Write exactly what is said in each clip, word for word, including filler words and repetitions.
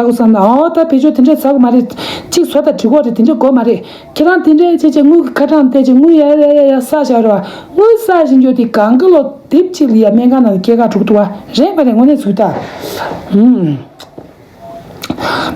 ཨ་ཁུ་བསམ་ན་ཨོ་ད་བེད་སྤྱོད་དེ་འདྲས་ཟ་དགོས་མ་རེད། གཅིག་བཟོ་ད་འགྲིག་གོ་རེད། དེ་འདྲས་དགོས་མ་རེད། ཁྱེད་རང་དེ་འདྲས་བྱས་བྱས་དངུལ་གྱི་ཁ་གྲངས་བལྟས་བྱས་དངུལ་ཡར་ཡར་ཡར་ཡར་བསགས་བཞག་རེད་བ། དངུལ་བསགས་བཞིན་འགྱོ་དེ་གང་གི་ལོ་དེབ་གཅིག་ལ་ཡ་སྨན་ཁང་ནང་ལ་སྐྱེལ་ག་འགྲོ་གི་འདུག་བ། རེད་མ་རེད། དངོས་གནས་ཟུག་ད། ཧུམ།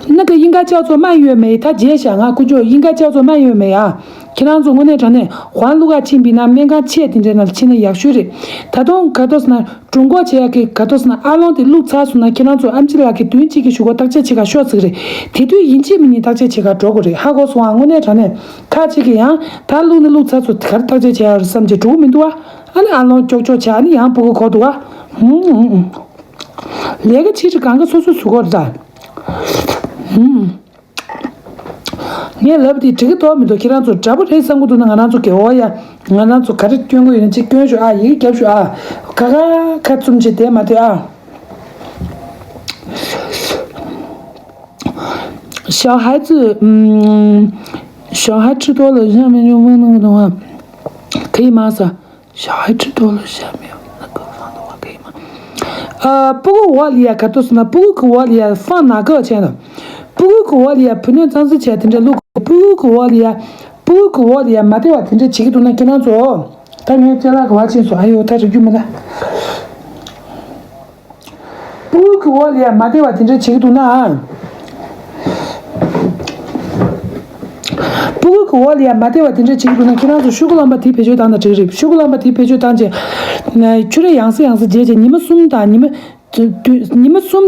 那个应该叫做蔓越莓，他结癣啊，估计应该叫做蔓越莓啊。 ཁྱེད་རང་ཚོ་དངོས་གནས་དྲང་གནས་ཧོན་ལུ་ག་ཕྱིན་པ་ཡིན་ན་སྨན་ཁང་ཆེ་དེ་འདྲའི་ནང་ལ་ཕྱིན་ན་ཡག་ཤོས་རེད། ད་དུང་ག་ཏོ་ཟེར་ན་ཀྲུང་གོ་ཆེ་ཡག་གི་ག་ཏོ་ཟེར་ན་ཨ་ལོང་དེ་བླུགས་ཚར་སོང་ན་ཁྱེད་རང་ཚོ་ཨམ་ཆི་ལགས་ཀྱི་བདུན་གཅིག་གི་གཞུག་གུ་བརྟག་དཔྱད་བྱེད་ག་ཤོག་ཟེར་གི་རེད། དེ་དུས་ཡིན་གཅིག་མིན་གཉིས་བརྟག་དཔྱད་བྱེད་ག་འགྲོ་དགོས་རེད། ཧ་གོ་སོང་ཨ། དངོས་གནས་དྲང་གནས་ཁ་ཅིག་གིས་ཡང་ད་བླུགས་ནི་བླུགས་ཚར་སོང་དེ་ག་རེ་བརྟག་དཔྱད་བྱེད་ཡག་རེད་བསམ་གྱི་འགྲོ་གི་མི་འདུག་ཨ། ཨ་ནི་ཨ་ལོང་ཀྱོག་ཀྱོག་བྱས་ཨ་ནི་ཡང་སྤུ་གུ་གོ་འདུག་ཨ། ཧུམ་ཧུམ་ཧུམ། ལས་ཀ་ཆེ་ཆེ་གང་ག་སོ་སོ་ཟུག་གོ་རེད་ད། ཧུམ། ངས་ལབ་དེ་འགྲིག་གི་འདུག་མི་འདུག་ཁྱེད་རང་ཚོ་འདྲ་པོ་རེད་བསམ་གི་འདུག་ན་ང་རང་ཚོ་དགེ་འོ་ཡ། ང་རང་ཚོ་ག་རེ་སྐྱོན་གི་ཡོད་ན་ཅིག་སྐྱོན་ཤོག་ཨ། ཡི་གེ་རྒྱབ་ཤོག་ཨ། ཁ་ཁ་ཁ་བཙུམ་བྱས་བསྡད་མ་བསྡད་ཨ། 小孩子，嗯，小孩吃多了，下面就问那个的话，可以吗？是吧？ 小孩吃多了下面那个放的话可以吗？ ཨ། སྤུ་གུ་འོག་ལ་ཡ་ག་ཏོ་ཟེར་ན་སྤུ་གུ་གི་འོག་ལ་ཡ་ཧྥང་ན་གི་བྱས་ན། སྤུ་གུ་གི་འོག་ལ་ཡ་བུ་སྣོད་གཙང་སེལ་བྱས་དེ་འདྲ་བླུགས། སྤུ་གུ་གི་འོག་ལ་ཡ། སྤུ་གུ་གི་འོག་ལ་ཡ་མ་བདེ་བ་དེ་འདྲ་བྱེད་ཀྱི་འདུག་ན་ཁྱེད་རང་ཚོ། ད་ངའི་ཅ་ལག་གི་བ་ཕྱིན་སོང་ཨ་ཡོ་ད་རིག་རྒྱུ་མི་འདུག་སྤུ་གུ་གི་འོག་ལ་ཡ་མ་བདེ་བ་དེ་འདྲ་བྱེད་ཀྱི་འདུག་ན། སྤུ་གུ་གི་འོག་ལ་ཡ་མ་བདེ་བ་དེ་འདྲ་བྱེད་ཀྱི་འདུག་ན་ཁྱེད་རང་ཚོ་ཤོག་གུ་ལམ་པ་དེ་བེད་སྤྱོད་བཏང་ན་འགྲིག་རེད། ཤོག་གུ་ལམ་པ་དེ་བེད་སྤྱོད་བཏང་རྗེས་ཆུ་ར་ཡང་སེ་ཡང་སེ་བརྗེས་རྗེས་ཉི་མ་གསུམ་དང་ཉི་མ་བདུན། ཉི་མ་གསུམ།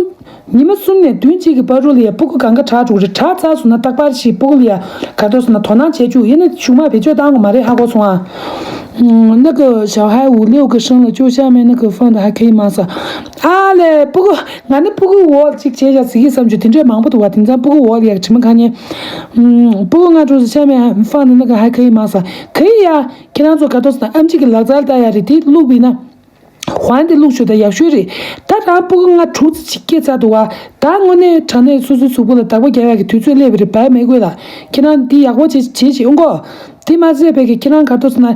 ཉི་མ་གསུམ་ནས་བདུན་གཅིག་གི་བར་དུ་ལ་ཡ་སྤུ་གུ་གང་ག་དྲག་འགྲོ་གི་རེད། དྲག་ཚར་སོང་ན་རྟག་པར་ཞིག་སྤུ་གུ་ལ་ཡ་ག་ཏོ་ཟེར་ན་དོ་སྣང་བྱེད་རྒྱུ་ཡིན་ན་གཞུག་མ་བེད་སྤྱོད་བཏང་དགོས་མ་རེད། ཧ་གོ་སོང་ཨ། 嗯，那个小孩五六个生了，就下面那个放的还可以吗？是吧？ ཨ་ལས། སྤུ་གུ། ང་ནི་སྤུ་གུ་འོག་ཅིག་བྱས་བཞག་ཟིག་གི་བསམ་རྒྱུ་དེ་འདྲས་མང་པོ་འདུག་བ། དེང་སང་སྤུ་གུ་འོག་ལ་ཡ་དྲི་མ་གང་ཉན། 嗯，སྤུ་གུ་ང་འགྲོ་ཟིག་下面放的那个还可以吗？ 是吧？ ག་ཡི་ཡ། ཁྱེད་རང་ཚོ་ག་ཏོ་ཟེར་ན་ཨམ་ཆི་གི་ལག་རྩལ་ལྟ་ཡ་རེད། དེ་བླུགས་པ་ཡིན་ན། ཧོན་དེ་བླུགས་ཤོག་ད་ཡག་ཤོས་རེད། ད་རང་སྤུ་གུ་ལྔ་དྲུག་ཙམ་ཅིག་སྐྱེས་ཚར་འདུག་བ། ད་དངོས་གནས་དྲང་གནས་སོ་སོའི་གཟུགས་པོ་ལ་བདག་པོ་རྒྱག་ཡག་གི་དུས་ཚོད་སླེབས་པ་རེད། བའི་མི་དགོས་ལ། ཁྱེད་རང་འདི་ཡག་པོ་བྱེད་བྱེད་བྱེད་ཨོང་གོ། དེ་མ་ཟད་པའི་གི་ཁྱེད་རང་ག་ཏོ་ཟེར་ན།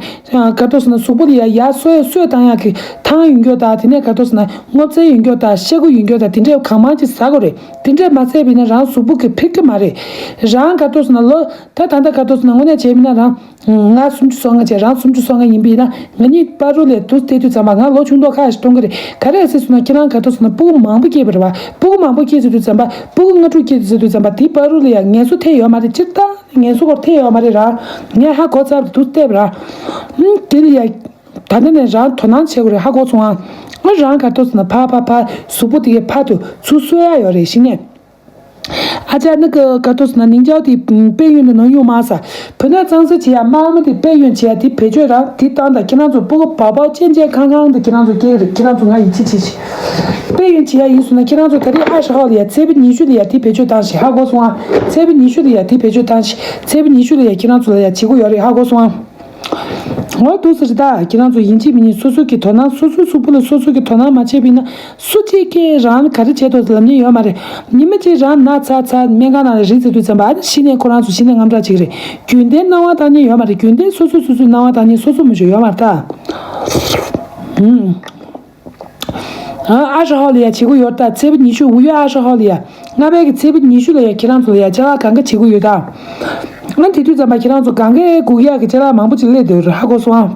ག་ཏོ་ཟེར་ན་གཟུགས་པོ་ལ་ཡ་ཡ་གསོས་གསོས་བཏང་ཡག་གི་ཐང་ཡོད་མཁན་དང་། དེ་ནས་ག་ཏོ་ཟེར་ན་སྔོ་ཚལ་ཡོད་མཁན་དང་། ཤ་ཁུ་ཡོད་མཁན་དང་། དེ་འདྲས་གང་མང་ཅིག་ཟ་དགོས་རེད། དེ་འདྲས་མ་ཟད་པ་ཡིན་ན་རང་གཟུགས་པོ་གི་ཕིག་གི་མ་རེད། རང་ག་ཏོ་ཟེར་ན་ལོ། ད་ད་ལྟ་ག་ཏོ་ཟེར་ན་དངོས་གནས་བྱས་པ་ཡིན་ན་རང་། ང་སུམ་ཅུ་སོ་ལྔ་བྱས། རང་སུམ་ཅུ་སོ་ལྔ་ཡིན་པ་ཡིན་ན། ང་གཉིས་བར་དུ་ལ་དུས་དེ་དུས་ཙམ་པ་ང་ལོ་ཆུང་མདོག་ཁ་ཞིག་གཏོང་གི་རེད། ག་རེ་ཟེར་སོང་ན་ཁྱེད་རང་ག་ཏོ་ཟེར་ན་སྤུ་གུ་མང་པོ་སྐྱེས་པ་རེད་བ། སྤུ་གུ་མང་པོ་སྐྱེས་ཟེར་དུས་ཙམ་པ། སྤུ་གུ་ལྔ་དྲུག་སྐྱེས་ཟེར་དུས་ཙམ་པ་དེའི་བར་དུ་ལ་ཡང་ངལ་གསོ་ཐེབས་ཡོད་མ་རེད། སྤྱིར་བཏང་ངལ་གསོ་སྐོར་ཐེབས་ཡོད་མ་རེད་ར། ངས་ཧ་གོ་ཚར་དུས་བལྟས་པ་ར། ཧུམ། དེ་ལ་ཡ། ད་ལྟ་ནས་རང་དོ་སྣང་བྱེད་དགོས་རེད། ཧ་གོ་སོང་ཨ། ང་རང་ག་ཏོ་ཟེར་ན་ཕར་ཕར་ཕར་གཟུགས་པོ་དེ་གའི་ཕར་དུ་ཚུར་གསོ་ཡ་ཡོད་རེད་ཤི་ནས། ཨ་ཅག་ནི་གི་ག་ཏོ་ཟེར་ན་ནིང་ཅའོ་དེ་དཔལ་ཡོན་དུ་ནང་གཡུག་མ་ས། བུ་ནག་གཙང་སེལ་བྱེད་ཡ་དམར་མོ་དེ་དཔལ་ཡོན་བྱེད་ཡ་དེ་བེད་སྤྱོད་རང་དེ་བཏང་དང་། ཁྱེད་རང་ཚོ་སྤུ་གུ་བག་བག་ཅན་ཅན་ཁང་ཁང་དེ་ཁྱེད་རང་ཚོ་སྐྱེ་གི་རེད། ཁྱེད་རང་ཚོ་ང་ཡིད་ཆེས་བྱེད་ཤིག་དཔལ་ཡོན་བྱེད་ཡ་ཡིན་སོང་ན་ཁྱེད་རང་ཚོ་ད་རེས་ཨ་ཧྲི་ཧའོ་ལ་ཡ་ཚེས་པ་ཉི་ཤུ་ལ་ཡ་དེ་བེད་སྤྱོད་བཏང་ཞིག་ཧ་གོ་སོང་ཨ། ཚེས་པ་ཉི་ཤུ་ལ་ཡ་དེ་བེད་སྤྱོད་བཏང་ཞིག་ཚེས་པ་ཉི་ཤུ་ལ་ཡ་ཁྱེད་རང་ཚོ་ལ་ཡ་བྱེད་དགོས་ཡོད་རེད། ཧ་གོ་སོང་ཨ། འོ་འདུག་སེ་རེད་ད། ཁྱེད་རང་ཚོ་ཡིན་གཅིག་མིན་གཉིས་སོ་སོ་གི་དོ་སྣང་། སོ་སོའི་གཟུགས་པོ་ལ་སོ་སོ་གི་དོ་སྣང་མ་བྱས་པ་ཡིན་ན། སུ་གཅིག་གིས་རང་ལ་ག་རེ་བྱས་འདུག་ལབ་མཁན་ཡོད་མ་རེད། ཉི་མ་གཅིག་རང་ན་ཚ་ཚ་སྨན་ཁང་ནང་ལ་རིལ་ཟེར་དུས་ཙམ་པ། ཨ་ནི་གཞི་ནས་ཁོ་རང་ཚོ་གཞི་ནས་དངངས་སྐྲག་བྱེད་ཀྱི་རེད། རྒྱུན་ལྡན་སྣང་བ་བཏང་མཁན་ཡོད་མ་རེད། རྒྱུན་ལྡན་སོ་སོ་སོ་སོའི་སྣང་བ་བཏང་མཁན་སོ་སོ་མི་ཤོད་ཡོད་མ་རེད་ད། ཧུམ། ཨ་ཧྲི་ཧའོ་ལ་ཡ་བྱེད་དགོས་ཡོད་ད། ཚེས་པ་ཉི་ཤུ་ཝུ་ཡུའེ་ཨ་ཧྲི་ཧའོ་ལ་ཡ། སྔ་བའི་གི་ཚེས་པ་ཉི་ཤུ་ལ་ཡ་ཁྱེད་རང་ཚོ་ལ་ཡ་ཅ་ལག་གང་ག་བྱེད་དགོས་ཡོད་ད། ཨ་དེ་དུས་ཙམ་པ་ཁྱེད་རང་ཚོ་གང་གའི་སྒུག་ཡག་གི་ཅ་ལག་མང་པོ་ཅིག་སླེབས་བསྡད་ཡོད་རེད། ཧ་གོ་སོང་ཨ།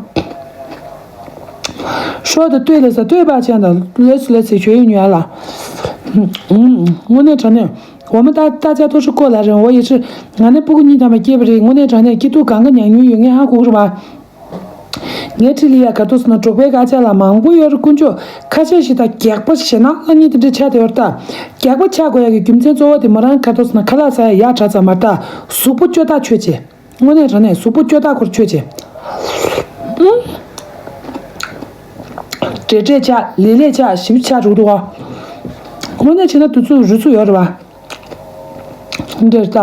ཤོག་དང་ལྟོས་ལ་ས་ལྟོས་པ་ཅན་དང་ལོས་སུ་ལོས་སུ་ཞོ་ཡོད་ཉོ་ཡ་ལ། དངོས་གནས་དྲང་གནས་འོ་མ་ད་ད་ཅ་ཐོ་ཧྲི་ཀོ་ལ་རེད། འོ་ཡེ་ཧྲི་ང་ནི་སྤུ་གུ་གཉིས་ཐམ་པ་སྐྱེས་པ་རེད། དངོས་གནས་དྲང་གནས་སྐྱིད་སྡུག་གང་ག་མྱངས་མྱོང་ཡོད། ངས་ཧ་གོ་གི་རེད་བ། ངའི་འཁྲིས་ལ་ཡ་ག་ཏོ་ཟེར་ན་འབྲོག་པའི་ཀ་ཅག་ལ་མང་པོ་ཡོད་རེད། དཀོན་མཆོག་ཁ་ཤས་ཤིག་ད་རྒྱགས་པ་ཞེ་ནག་ཨ་ནི་དེ་འདྲ་ཆགས་བསྡད་ཡོད་རེད་ད། རྒྱགས་པ་ཆགས་དགོས་ཡ་གི་རྒྱུ་མཚན་གཙོ་བོ་དེ་མོ་རང་ག་ཏོ་ཟེར་ན་ཁ་ལག་ཟ་ཡ་ཡག་དྲགས་ཙམ་མ་རེད་ད། གཟུགས་པོ་སྐྱོ་ཐག་ཆོད་བྱས། དངོས་གནས་དྲང་གནས་གཟུགས་པོ་སྐྱོ་ཐག་ཁོ་རང་ཆོད་བྱས། ཨུམ། བྲེལ་བྲེལ་ཆགས། ལས་ལས་ཆགས། ཞིབ་ཆགས་འགྲོ་གི་འདུག་ག་དངོས་གནས་བྱས་ན་དུས་ཚོད་རུ་ཚོད་ཡོད་རེད་བ། འདིར་ལྟ།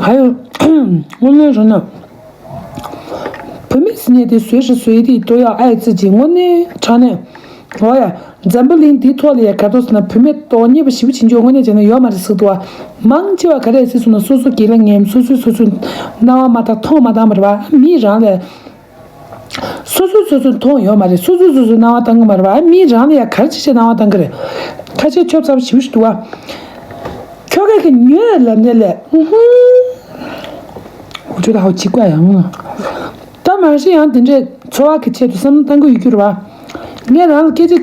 ཧ་ཡོ། དངོས་གནས་རུ་ན། བུད་མེད་ཟེར་མཁན་དེ་བཟོས་ཤིག་བཟོས་དེ་ལྟོས་ཡག་ཨའི་ཙི་ཅིག་དངོས་གནས་དྲང་གནས། འོ་ཡ། འཛམ་བུ་གླིང་འདིའི་ཐོག་ལ་ཡ་ག་ཏོ་ཟེར་ན་བུད་མེད་དོ་མཉེས་པ་ཞེ་པོ་ཅིག་འཇོག་དངོས་གནས་བྱས་ན་ཡོད་མ་རེད་ཟེར་འདུག་བ། མང་ཆེ་བ་ག་རེ་ཟེར་སོང་ན་སོ་སོ་སྒེར་ལ་ངན། སོ་སོས་སོ་སོའི་སྣང་བ་མ་བཏང་མཐོང་མ་བཏང་བ་རེད་བ། མི་རང་ལ། སོ་སོས་སོ་སོ་མཐོང་ཡོད་མ་རེད། སོ་སོས་སོ་སོའི་སྣང་བ་བཏང་གི་མ་རེད་བ། མི་རང་ལ་ཡ་ག་རེ་བྱས་བྱས་སྣང་བ་བཏང་གི་རེད། ཁ་ཆེ་ཆོབ་ཚབ་ཞིབ་ཞིག་འདུག་བ། ཁྱོ་ག་གི་ཉོས་ལབ་ནས་ལས། ཧུ་ཧུ། འུ་ཆོ་ད་ཧོ་ཅི་ཀ་ཡང་། ད་མ་གཞི་ཡང་དེ་འདྲའི་འཚོ་བ་གི་ཆེད་དུ་བསམ་བློ་གཏང་གི་ཡོད་རྒྱུ་རེད་བ། ངས་རང་ལ་སྐད་ཆ་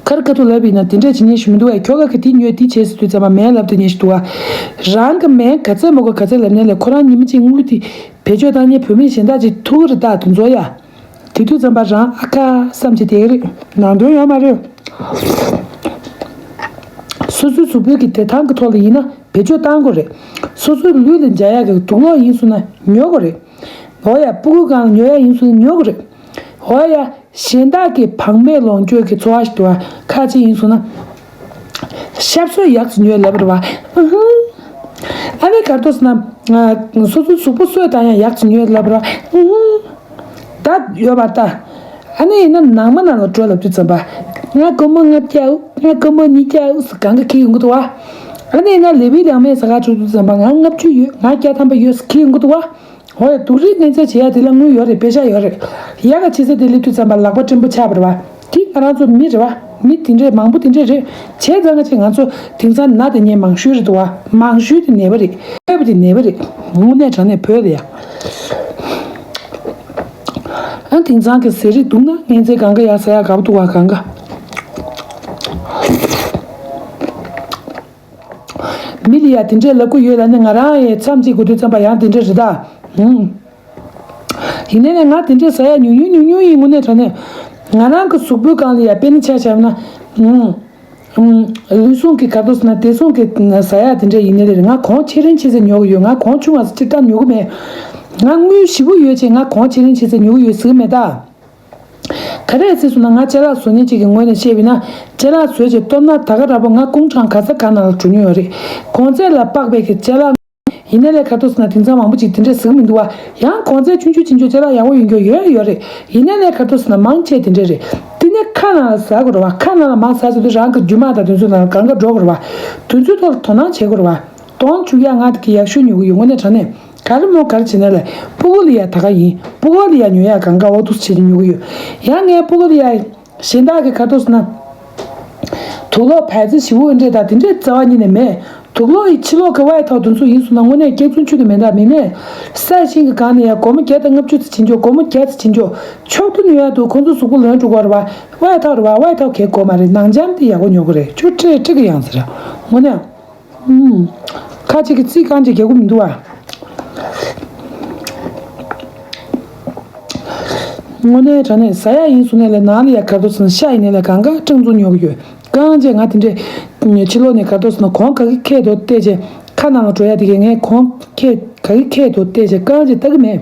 ཁར་ཁ་ཐུག་ལབ་ཡིན་ན་དེ་འདྲས་བྱེད་ཉན་ཞུ་མི་འདུག་བས། ཁྱོ་ག་གི་དེ་ཉོས་དེ་བྱས་ཟེར་དུས་ཙམ་པ་མེད་ལབ་དེ་ཉན་ཞུ་འདུག་བ། རང་གི་མེད་ག་ཚད་མ་གོ་ག་ཚད་ལབ་ནས་ལས། ཁོ་རང་ཉི་མ་གཅིག་དངུལ་དེ་བེད་སྤྱོད་བཏང་ཉན་བུད་མེད་གཞན་དག་ཅིག་ཐུག་གི་རེད། ད་དེ་ཚོ་ཡ། དེ་དུས་ཙམ་པ་རང་ཨ་ཁ་བསམ་གྱི་དེ་རེད། ནང་དོན་ཡོད་མ་རེད། སོ་སོའི་གཟུགས་པོའི་གི་བདེ་ཐང་གི་ཐོག་ལ་ཡིན་ན་བེད་སྤྱོད་བཏང་དགོས་རེད། སོ་སོའི་ལུས་ལ་འཇགས་ཡག་གི་དུག་ལོག་ཡིན་སོང་ན་ཉོ་དགོས་རེད། འོ་ཡ། སྤུ་གུ་སྒང་ལ་ཉོ་ཡག་ཡིན་སོང་ན་ཉོ་དགོས་རེད། འོ་ཡ། གཞན་དག་གི་བག་མེད་ལོངས་སྤྱོད་ཀྱི་འཚོ་བ་ཞིག་འདུག་བ། ཁ་ཅིག་ཡིན་སོང་ན། ཤ་བཟོ་ཡག་ཙམ་ཉོས་ལབ་རེད་བ། ཨ་ཧུ། ཨ་ནི་ག་རེ་འདུག་ཟེར་ན། སོ་སོའི་གཟུགས་པོ་གསོས་བཏང་ཡག་ཡག་ཙམ་ཉོས་ལབ་རེད་བ། ཨ་ཧུ། ད་ཡོད་པ་ད། ཨ་ནི་ཡིན་ན་ནང་མ་ནང་ལ་འགྲོ་ལབ་དུས་ཙམ་པ། ང་སྒོར་མོ་ལྔ་བརྒྱ་འོ། ང་སྒོར་མོ་ཉིས་བརྒྱ་འོ་ཟེར་གང་ག་ཁྱེར་ཡོང་གི་འདུག་བ། ཨ་ནི་ཡིན་ན་ལེ་བི་ལང་མའི་ཟ་ཁང་ཚུགས་དུས་ཙམ་པ། ང་ལྔ་བཅུ་ཡོད། ང་བརྒྱ་ཐམ་པ་ཡོད་ཟེར་ཁྱེར་ཡོང་གི་འདུག་བ། འོ་ཡ། སྡུག་རུས་ངན་ཚད་བྱེད་ཡ་དེ་ལ་དངུལ་ཡོད་རེད། པེ་ཤ་ཡོད་རེད། ཡ་ག་བྱེད་ས་དེ་སླེབས་དུས་ཙམ་པ་ལག་པ་བརྟན་པོ་ཆགས་པ་རེད་བ། དེ་ང་རང་ཚོ་མི་རེད་བ། མི་དེ་འདྲས་མང་པོ་དེ་འདྲས་རེད། བྱས་ཙང་ང་ཚོ་དེང་སང་ན་དེ་ཉེན་མང་ཤོས་རེད་འདུག་བ། མང་ཤོས་དེ་ནད་པ་རེད། ནད་པ་དེ་ནད་པ་རེད། དངོས་གནས་དྲང་གནས་བོད་ལ་ཡ། ཨ་དེང་སང་གི་ཟས་རིགས་འདུག་ན་ངན་ཚད་གང་ག་ཡ་ཟ་ཡ་དགའ་པོ་འདུག་བ་གང་ག། མི་ལ་ཡ་དེ་འདྲས་ལབ་དགོས་ཡོད་ལ་ནི། ང་རང་ཡི་མཚམས་གཅིག་དགོས་དུས་ཙམ་པ་ཡང་དེ་འདྲས་རེད་ད། ཧུམ། ཡིན་ནའི་ང་དེ་འདྲས་ཟ་ཡ་ཉུང་ཉུང་ཉུང་ཉུང་ཡིན། དངོས་གནས་དྲང་གནས། ང་རང་གི་གཟུགས་པོའི་སྒང་ལ་ཡ་དཔེར་ན་ཆ་བཞག་ན། ཧུམ། ཧུམ། ལུས་ཟུངས་ཀྱི་ག་རེ་འདུག་ཟེར་ན་བདེ་སྲུང་གི་ཟ་ཡ་དེ་འདྲས་ཡིན་ནའི་རེད། ང་གོང་ཆེ་རིན་ཆེ་ཙམ་ཉོ་གི་ཡོད། ང་གོང་ཆུང་བ་ཅིག་ད་ཉོ་གི་མེད། ང་དངུལ་ཞེ་པོ་ཡོད་ཅེས་ང་གོང་ཆེ་རིན་ཆེ་ཙམ་ཉོ་གི་ཡོད་ཟེར་གི་མེད་ད། ག་རེ་ཟེར་སོང་ན། ང་ཅ་ལག་བཟོ་མཁན་གཅིག་གི་ངོས་ནས་བཤད་པ་ཡིན་ན། ཅ་ལག་བཟོས་རྗེས་གཏོར་ན་ད་ག་ར་པོ་ང་ཀུང་ཀྲང་ག་ས་ག་ནང་ལ་འགྲོ་མྱོང་ཡོད་རེད། གོང་ཚད་ལ་དཔག་པའི་གི་ཅ་ལག་ཡིན་ནའི་ལས་ག་རེ་འདུག་ཟེར་ན་དེང་སང་མང་པོ་ཅིག་དེ་འདྲས་ཟེར་གི་མི་འདུག་བ། ཡང་གོང་ཚད་ཆུང་ཆུང་ཆུང་ཆུང་ཅ་ལག་ཡག་པོ་ཡོད་མཁན་ཡོད་ཡོད་རེད། ཡིན་ནའི་ལས་ག་རེ་འདུག་ཟེར་ན་མང་ཆེ་དེ་འདྲས་རེད། དེ་ནས་ཁ་ནང་ལ་ཟ་དགོས་རེད་བ། ཁ་ནང་ལ་མར་ཟ་ཟེར་དུས་རང་གི་རྒྱུ་མ་དང་དེ་ཚོ་ནང་ལ་གང་ག་འགྲོ་དགོས་རེད་བ། དེ་ཚོའི་ཐོག་ལ་དོ་སྣང་བྱེད་དགོས་རེད་བ། གདོང་བཅུག་ཡ་ང་དེ་གི་ཡག་ཤོས་ཉོ་གི་ཡོད། དངོས་གནས་དྲང་གནས། ག་རེ་མོ་ག་རེ་བྱེད་ན་ལས། སྤུ་གུ་ལ་ཡ་ད་ག་ཡིན། སྤུ་གུ་ལ་ཡ་ཉོ་ཡ་གང་ག་འོ་འདུག་སེ་བྱེད་ཉོ་གི་ཡོད། ཡང་ངས་སྤུ་གུ་ལ་ཡ་གཞན་དག་གི་ག་རེ་འདུག་ཟེར་ན། དུག་ལོག་བལ་རྩི་ཞིམ་པོ་འདྲས་དང་དེ་འདྲས་རྩ་བ་ཉིད་ནས་མེད། དུག་ལོག་གི་ཕྱི་ལོག་གི་ཝའེ་ཐའོ་དེ་ཚོ་ཡིན་སོང་ན་དངོས་གནས་སྐྱག་རྫུན་ཆུ་དང་མེ་འདྲ་མིན་ནས། ས་ཞིང་གི་སྒང་ནས་ཡ་སྒོར་མོ་བརྒྱ་དང་ལྔ་བཅུ་ཙམ་བྱིན་ཆོག་སྒོར་མོ་བརྒྱ་ཙམ་བྱིན་ཆོག་ཕྱོགས་བསྡུ་ནུས་ཡ་འདུག་ཁོང་ཚོ་གཟུགས་པོ་ལོན་འགྲོ་གི་རེད་བ། ཝའེ་ཐའོ་རེད་བ། ཝའེ་ཐའོ་གས་དགོས་མ་རེད། ནང་འཇམ་དེ་ཡག་པོ་ཉོ་གི་རེད། ཁྱོད་སྤྲད་སྤྲད་གི་ཡང་ཟེར། དངོས་གནས། ཨུམ། ཁ་ཅིག་གིས་རྩིས་རྐང་ཅིག་རྒྱག་གི་མི་འདུག་ཨ། དངོས་གནས་དྲང་གནས་ཟ་ཡ་ཡིན་སོང་ནས་ལས་ནང་ལ་ཡ་ག་རེ་འདུག་ཟེར་ན་ཤ་ཡིན་ནས་ལས་གང་ག་སྤྲང་ཚུགས་ཉོ་གི་ཡོད། རྐང་རྗེས་ང་དེ་འདྲས་ཕྱི་ལོགས་ནས་ག་རེ་འདུག་ཟེར་ན་གོང་ག་གི་ཁེ་འདུག་བལྟས་རྗེས་ཁ་ནང་ལ་འགྲོ་ཡ་དེ་གས་ངས་གོང་ཁེ་ག་གི་ཁེ་འདུག་བལྟས་རྗེས་རྐང་རྗེས་ལྟ་གི་མེད།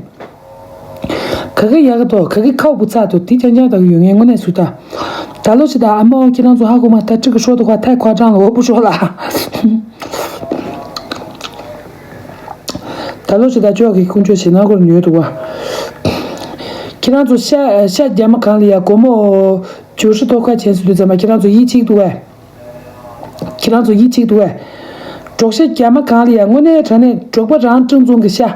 ག་གི་ཡག་གི་འདུག་ག་གི་ཁག་པོ་ཚ་འདུག་དེ་རྐྱང་རྐྱང་ལྟ་གི་ཡོད། ངས་དངོས་གནས་སུ་ད། ད་ལོ་ཞིག་ད་ཨ་མའོ་ཁྱེད་རང་ཚོ་ཧ་གོ་མ་ད་ཀྲི་གི་ཧྲོ་འདུག་ག་ཐའི་ཁོ་ཀྲང་ལ་འོ་བུ་ཧྲོ་ལ། ད་ལོ་ཞིག་ད་ཅོག་གི་ཀུན་སྤྱོད་ཞེ་ན་གོར་ཉོས་འདུག་ག་ཁྱེད་རང་ཚོ་ཤ་ཤ་རྒྱ་མ་གང་ལ་ཡ་སྒོར་མོ་བཅུ་ཧྲི་ཐོབ་ཁ་ཆེན་སུ་དུས་ཙམ་པ་ཁྱེད་རང་ཚོ་ཡིད་ཆེས་འདུག་གས། ཁྱེད་རང་ཚོ་ཡིད་ཆེས་འདུག་གས། འབྲོག་ཤ་རྒྱ་མ་གང་ལ་ཡ་དངོས་གནས་དྲང་གནས་འབྲོག་པ་རང་སྤྲང་རྫོང་གི་ཤ།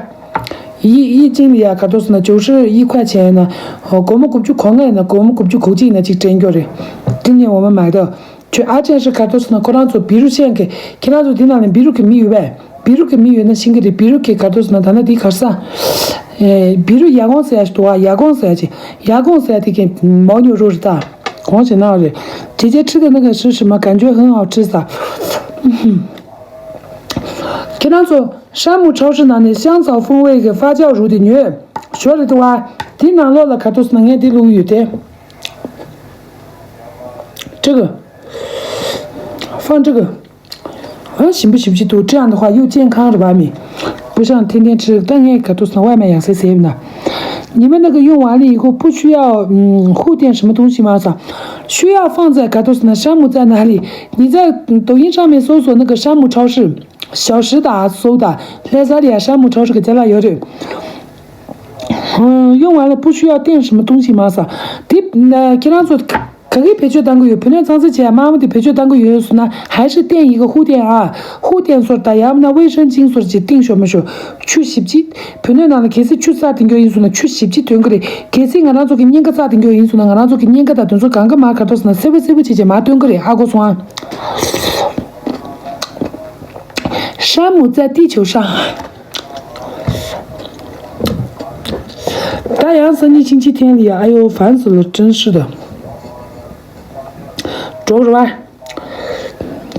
ཡིད་ཡིད་ཅིང་ལ་ཡ་ག་ཏོ་སོང་ན་བཅུ་ཧྲི་ཡིད་ཁ་ཆེན་ན། སྒོར་མོ་དགུ་བཅུ་གོ་ལྔ་ཡིན་ན་སྒོར་མོ་དགུ་བཅུ་གོ་གཅིག་ཡིན་ན་གཅིག་སྤྲད་རྒྱུ་རེད། དེ་ནས་འོ་མ་མ་གཏོགས། ཁྱོད་ཨ་ཅན་ཧྲི་ག་ཏོ་སོང་ན་ཁོ་རང་ཚོ་བི་རུ་ཤན་གི་ཁྱེད་རང་ཚོ་དེ་ནང་ནས་བི་རུ་གི་མི་ཡོད་པས། བི་རུ་གི་མི་ཡོད་ན་ཤིང་གི་རེད། བི་རུ་གི་ག་ཏོ་སོང་ན་ད་ན་དེ་གར་ས། ཨེ། བི་རུ་ཡ་གོང་ཟེར་ཡ་ཞིག་འདུག་ཨ། ཡ་གོང་ཟེར་ཡ་ཅིག་ཡ་གོང་ཟེར་ཡ་དེ་གི་མོ་ཉོ་རུ་རེད་ད། གོང་ཞིག་ན་རེད། ཇེ་ཇེ་ཁྲི་དེ་ནི་ག་ཧྲི་ཧྲི་མ་ག་འཇོ་ཧང་ཧའོ་ཁྲི་ས། ཁྱེད་རང་ཚོ་山姆超市ནང་ནས་香草风味གི发酵乳དེ་ཉོས། ཞོར་རེད་འདུག་ཨ། དེ་ནང་ལོགས་ལ་ག་ཏོ་སོང་ན་ངས་དེ་བླུགས་ཡོད་དེ། ཁྲི་གི 放这个。 ཨ། ཞིམ་པོ་ཞིམ་པོ་ཅིག་འདུག་ཁྲི་ཨ་འདི་ཧ་ཡུ་ཅན་ཁང་རེད་པ་མི།不像天天吃。ད་ངས་ག་ཏོ་སོང་ན་外卖ཡང་སེ་ཟེར་ཡོད་ན། 你们那个用完了以后不需要，嗯，后店什么东西吗？是吧？需要放在 ག་ཏོ་སོང་ན་山姆在哪里？你在抖音上面搜索那个山姆超市，小时达搜的，来这里啊，山姆超市个家乐有的。嗯，用完了不需要垫什么东西吗？是吧？对，那给他做。ག་གིས་བེད་སྤྱོད་བཏང་གི་ཡོད། བུ་སྣོད་གཙང་སེལ་བྱེད་ཡ་དམར་མོ་དེ་བེད་སྤྱོད་བཏང་གི་ཡོད་སོང་ན། 还是电一个护垫啊，护垫 སོར་ད་ཡང་ན་卫生巾 སོར་གྱི་ཏིང་ཤོ་མ་ཤོ་ཆུ་ཞིབ་ཅིག་བུ་སྣོད་ནང་ལ་གལ་སྲིད་ཆུ་བསགས་བསྡད་ཀྱི་ཡོད་ཡིན་སོང་ན་ཆུ་ཞིབ་ཅིག་ཐོན་གི་རེད། གལ་སྲིད་ང་རང་ཚོ་གི་སྙིང་ག་བསགས་བསྡད་ཀྱི་ཡོད་ཡིན་སོང་ན་ང་རང་ཚོ་གི་སྙིང་ག་དང་དེ་ཚོ་གང་ག་མར་ག་ཐོག་སོང་ན་སེར་པོ་སེར་པོ་བྱེད་བྱེད་མར་ཐོན་གི་རེད། ཧ་གོ་སོང་ཨ།山姆在地球上。 ད་ཡང་སང་ཉིན་星期天 ལ་ཡ། 哎呦，烦死了，真是的。འགྲོ་རུ་བ།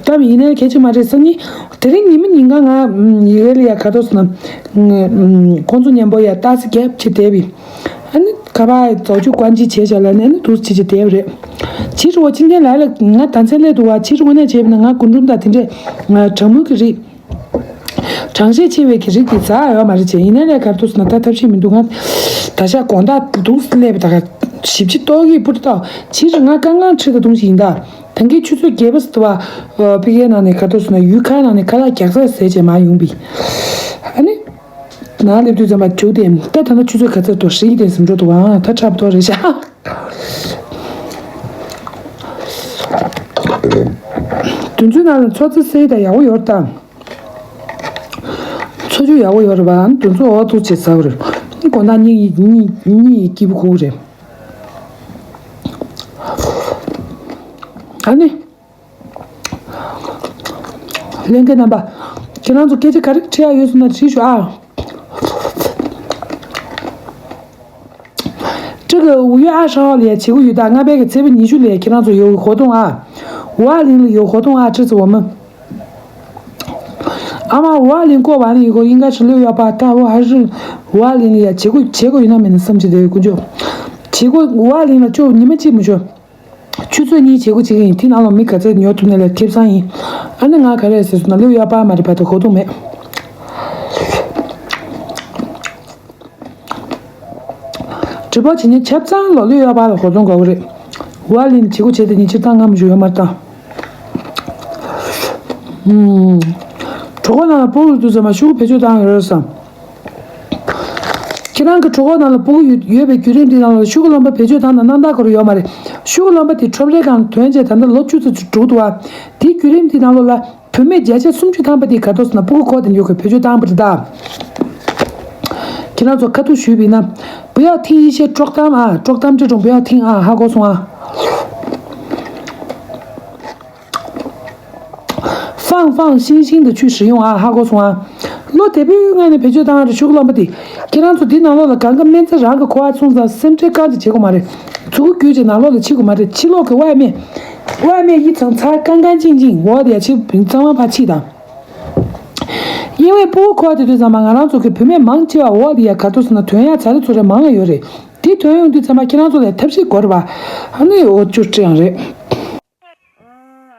ད་ཡིན་ནའི་གལ་ཆེ་མ་རེད། སང་ཉིན་དེ་རིང་ཉི་མ་ཉིན་གང་ང་ཡི་གེ་ལ་ཡ་ག་ཐོག་སོང་ན། ཁོང་ཚོ་མཉམ་པོ་ཡ་ཏག་སི་རྒྱབ་བྱེད་བསྡད་པའི། ཨ་ནི་ཁ་པར་བཙོག་ཆུ་ཀོན་ཅི་བྱས་བཞག་ལ་ནི་ཨ་ནི་དུས་བྱེད་བྱེད་བསྡད་པ་རེད། ཕྱི་དྲོ་ཕྱི་ཉིན་ལ་ལ་ང་ད་མཚན་སླེབས་འདུག་བ། ཕྱི་དྲོ་དངོས་གནས་བྱས་པ་ན་ང་རྒུན་འབྲུམ་དང་དེ་འདྲས་ང་གྲང་མོ་གི་རིགས། གྲང་ཤས་ཆེ་བའི་གི་རིགས་དེ་ཟ་ཡོད་མ་རེད་བྱས། ཡིན་ན་ལས་གར་དུས་ན་ད་ཐབས་ཤེས་མི་འདུག་ང་ད་ཤ་དགོང་དག་འདུག་སླེབས་པ་ད་ག་ཞིབ་ཅིག་ཏོག་གིས་པུར་ཏོག་ཕྱིར་ང་དཀའ་ངལ་འཕྲད་ད་དུང་ཞིག་ཡིན་ད། ད་གིན་ཆུ་ཚོད་བརྒྱད་པ་ཟེར་བ། ཕི་གའི་ནང་ནས་གར་དུས་ན་ཡུལ་ཁ་ནང་ནས་ཁ་ལག་རྒྱག་ས་ཟས་བྱས་མ་ཡོང་པི། ཨ་ནི། ནང་སླེབས་དུས་ཙམ་པ་བྱུག་སྟེ་ད་ད་ལྟ་ཆུ་ཚོད་ག་ཚོད་འདུག་ཧྲིལ་ཏེ་ཟིན་འགྲོ་འདུག་ཨང་ད་འཁྲབ་ཐོག་རེད་ཤག་དུས་ཚོད་ནང་ལ་ཚོ་ཚོད་སེ་ད་ཡག་པོ་ཡོད་ད། ཚོ་ཆུ་ཡག་པོ་ཡོད་རེད་པ། དུས་ཚོད་འོག་ཏུ་བྱེད་ཚར་བ་རེད། དགོང་དག་གཉིད་གཉིད་གཉིད་སྐྱིད་པོ་ཁུག་རེད། ཨ་ནི། ལྷན་རྒྱས་རྣམ་པ། ཁྱེད་རང་ཚོ་སྐད་ཆ་ག་རེ་དྲི་ཡ་ཡོད་སོང་ན་དྲིས་ཤོག་ཨ། ཁྲི་གི་五月二十号 ལ་ཡ་བྱེད་སྒོ་ཡོད་ད། ལྔ་པའི་གི་ཚེས་པ་ཉི་ཤུ་ལ་ཡ་ཁྱེད་རང་ཚོ་ཡོད་ཧོ་ཏུང་ཨ། ཝ་ལིང་ལ་ཡོད་ཧོ་ཏུང་ཨ། ཁྲི་ཚོ་བ་མི། ཨ་མ་ཝ་ལིང་ཀོ་ཝ་ལིང་ཡོད་ཧོ་ཡིན་ག་ཤི་ལོ་ཡོད་པ་ད་ཝ་ཧ་ཧྲི། ཝ་ལིང་ལ་ཡ་བྱེད་སྒོ་བྱེད་སྒོ་ཡོད་ན་མེད་ན་བསམ་གྱི་དེ་ཡོད་ཀུན་ཅོ། བྱེད་སྒོ་ཝ་ལིང་ལ་ཅོ་ཉི་མ་གཅིག་མི་ཤོ། ཆུ་ཚོད་གཉིས་བྱེད་སྒོ་བྱེད་ཀྱི་ཡིན། དེ་ནང་ལོ་མི་ག་ཚད་ཉོ་ཐུབ་ནས་ལས་ཁེ་བཟང་ཡིན། ཨ་ནི་ང་ག་རེ་ཟེར་སོང་ན་ལོ་ཡག་པ་མ་རེད་པ་ད་གོ་ཐུབ་མེད། དྲི་བ་བྱེད་ཉིན་ཆབ་ཚང་ལོ་ལོ་ཡག་པ་ལ་གོ་ཐུབ་དགོས་ཀྱི་རེད། ཝ་ལིན་བྱེད་སྒོ་བྱེད་དེ་ཉིན་ཕྱིར་བཏང་ང་མི་ཞུ་ཡོད་མ་རེད་ད། ཨུམ། གྲོད་ཁོག་ནང་ལ་སྤུ་གུ་དུས་ཙམ་པ་ཤུགས་བེད་སྤྱོད་བཏང་ཡོད་རེད་བསམ། ཁྱེད་རང་གི་གྲོད་ཁོག་ནང་ལ་སྤུ་གུ་ཡོད་ཡོད་པའི་བརྒྱུད་རིམ་འདི་ནང་ལ་ཤུ་གུ་རློན་པ་བེད་སྤྱོད་བཏང་ན་སྣང་དག་གོ་རུ་ཡོད་མ་རེད། ཤུ་གུ་རློན་པ་དེ་ཁྲོམ་རའི་སྒང་ཐོན་རྗེས་ད་ལྟ་ལོ་བཅུ་ཙམ་ཅིག་འགྲོ་འདུག་བ། དེའི་བརྒྱུད་རིམ་འདི་ནང་ལོགས་ལ་བུད་མེད་བརྒྱ་ཆ་སུམ་ཅུ་ཐམ་པ་དེ་ག་ཐོག་སོང་ན་སྤུ་གུ་ཁོག་དེ་ཉོ་གི་བེད་སྤྱོད་བཏང་པ་རེད་ད། ཁྱེད་རང་ཚོ་ཁ་ཐུག་ཞུས་པ་ཡིན་ན། 不要听一些 དཀྲོག་གཏམ་ཨ། དཀྲོག་གཏམ་这种不要听ཨ། ཧ་གོ་སོང་ཨ། 放放心心的去使用ཨ། ཧ་གོ་སོང་ཨ། བློ་བདེ་པོའི་ངང་ནས་བེད་སྤྱོད་བཏང་ཨ། ཤུ་གུ་རློན་པ་དེ། ཁྱེད་རང་ཚོ་འདི་ནང་ལོགས་ལ་གང་ག་སྨན་རྩྭ་རང་གི་ཁོ་ཨ་ཚོང་ཙང་སེམས་ཁྲལ་གང་ཅི་བྱེད་དགོས་མ་རེད། མཛུ་གུ་བརྒྱུད་ཅིག་ནང་ལོགས་ལ་ཕྱི་དགོས་མ་རེད། ཕྱི་ལོགས་ཀྱི་外面། 外面一层擦干干净净འོག་དེ་ཡ་ཕྱི་གཙང་མ་ཕ་ཕྱི་དང་། 因为 སྤུ་གུ་ཁོག་དེ་དུས་ཙམ་པ་ང་རང་ཚོ་གི་བུད་མེད་མང་ཆེ་བ་འོག་དེ་ཡ་ག་ཐོག་སོང་ན་ཐོན་ཡ་ཚ་རེ་ཚུ་རེ་མང་ཡ་ཡོད་རེད། དེ་ཐོན་ཡོང་དུས་ཙམ་པ་ཁྱེད་རང་ཚོ་ལ་ཐབས་ཤེས་དགོས་རེད་པ། ཨ་ནི་འོ་བཅུ་སྤྲད་ཡང་རེད། ཨོ་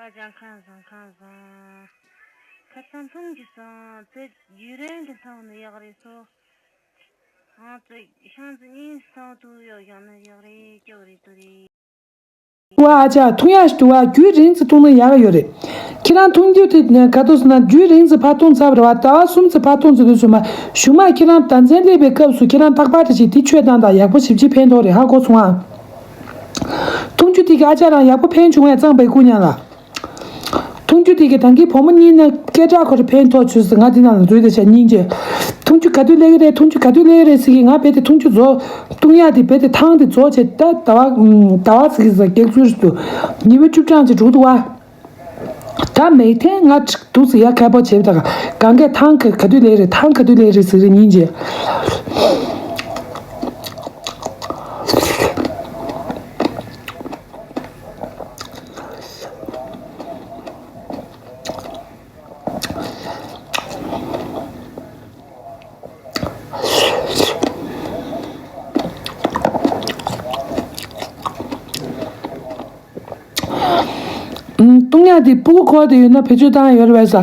ཨ་ཅག་ཁ་བཟང་ཁ་བཟང་། ཁ་ཚང་ཚང་གི་སང་ཚེ་རྒྱུ་རན་གི་སང་ནི་ཡག་རེད་སོ། ཨང་ཚེ་ཤང་ཚེ་གཉིས་སང་དུ་ཡོག་ཡོག་ནི་ཡག་རེད་ཀྱོག་རེད་དུ་རེད། ཝ་ཨ་ཅག་འཐུང་ཡག་ཞིག་འདུག་བ། རྒྱུན་རིང་ཙམ་འཐུང་ན་ཡག་ཡོད་རེད། ཁྱེད་རང་འཐུང་རྒྱུ་དེ་ག་དུས་ན་རྒྱུན་རིང་ཙམ་ཕར་འཐུང་ཚར་བ་རེད་བ། ཟླ་བ་གསུམ་ཙམ་ཕར་འཐུང་ཚར་དུས་ཙམ་པ་གཞུག་མ་ཁྱེད་རང་ཟླ་མཚན་སླེབས་པའི་སྐབས་སུ་ཁྱེད་རང་རྟག་པར་དེ་བྱས་དེ་མཆོད་སྟངས་དང་ཡག་པོ་ཞིབ་ཅིག་ཕན་ཐོགས་རེད། ཧ་གོ་སོང་ཨ། འཐུང་རྒྱུ་དེ་གི་ཨ་ཅག་རང་ཡག་པོ་ཕན་བྱུང་བས་གཙང་པའི་སྐུ་མྱངས་ལ། འཐུང་རྒྱུ་དེ་གི་ད་གིན་བུ་མོ་གཉིས་ནི་སྐད་གྲགས་ཁོ་ར་ཕན་ཐོགས་བྱོས་སུ་ང་དེ་ནང་ལ་འཛུལ་ཏེ་བྱ་སྙིང་རྗེ། འཐུང་རྒྱུ་ག་དུས་སླེབས་ཀྱི་རེད། འཐུང་རྒྱུ་ག་དུས་སླེབས་ཀྱི་རེད་ཟེར་གི། ང་བས་དེ་འཐུང་རྒྱུ་རྫོགས། བཏུང་ཡག་དེ་བས་དེ་ཐང་དེ་རྫོགས་བྱས་ད་ཟླ་བ་ཟླ་བ་ཟེར་གི་ཟ་སྐྱག་ཚུལ་དུ་ཉི་མ་བཅུ་གྲངས་ཅིག་འགྲོ་འདུག་བ། ད་མེད་ཐེངས་ང་ཅིག་འདུག་ཟེར་ཡ་ཁ་པོ་བྱེད་ད་གང་གས་ཐང་ག་ག་དུས་སླེབས་རེད། ཐང་ག་དུས་སླེབས་རེད་ཟེར་རེད་སྙིང་རྗེ། ཨུམ། བཏུང་ཡག་དེ་སྤུ་གུ་ཁོག་དེ་ཡོད་ན་བེད་སྤྱོད་བཏང་ཡོད་རེད་པས།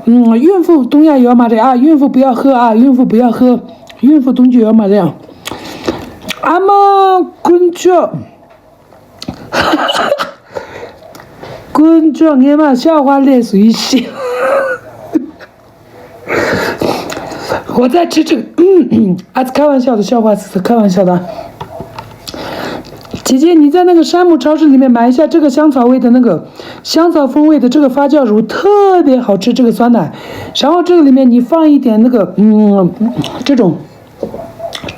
ཨུམ། 孕妇 བཏུང་ཡག་ཡོད་མ་རེད་ཨ། 孕妇 不要喝ཨ། 孕妇 不要喝། 孕妇 བཏུང་རྒྱུ་ཡོད་མ་རེད་ཨ། ཨ་མ་དཀོན་མཆོག་དཀོན་མཆོག་ངས་མ་ཤ་བ་ལས་སུ་ཡི་ཤི། 我在吃这个。 ཨ་ཙི་开玩笑的，笑话是开玩笑的。姐姐，你在那个山姆超市里面买一下这个香草味的那个香草风味的这个发酵乳，特别好吃。这个酸奶，然后这个里面你放一点那个，嗯，这种，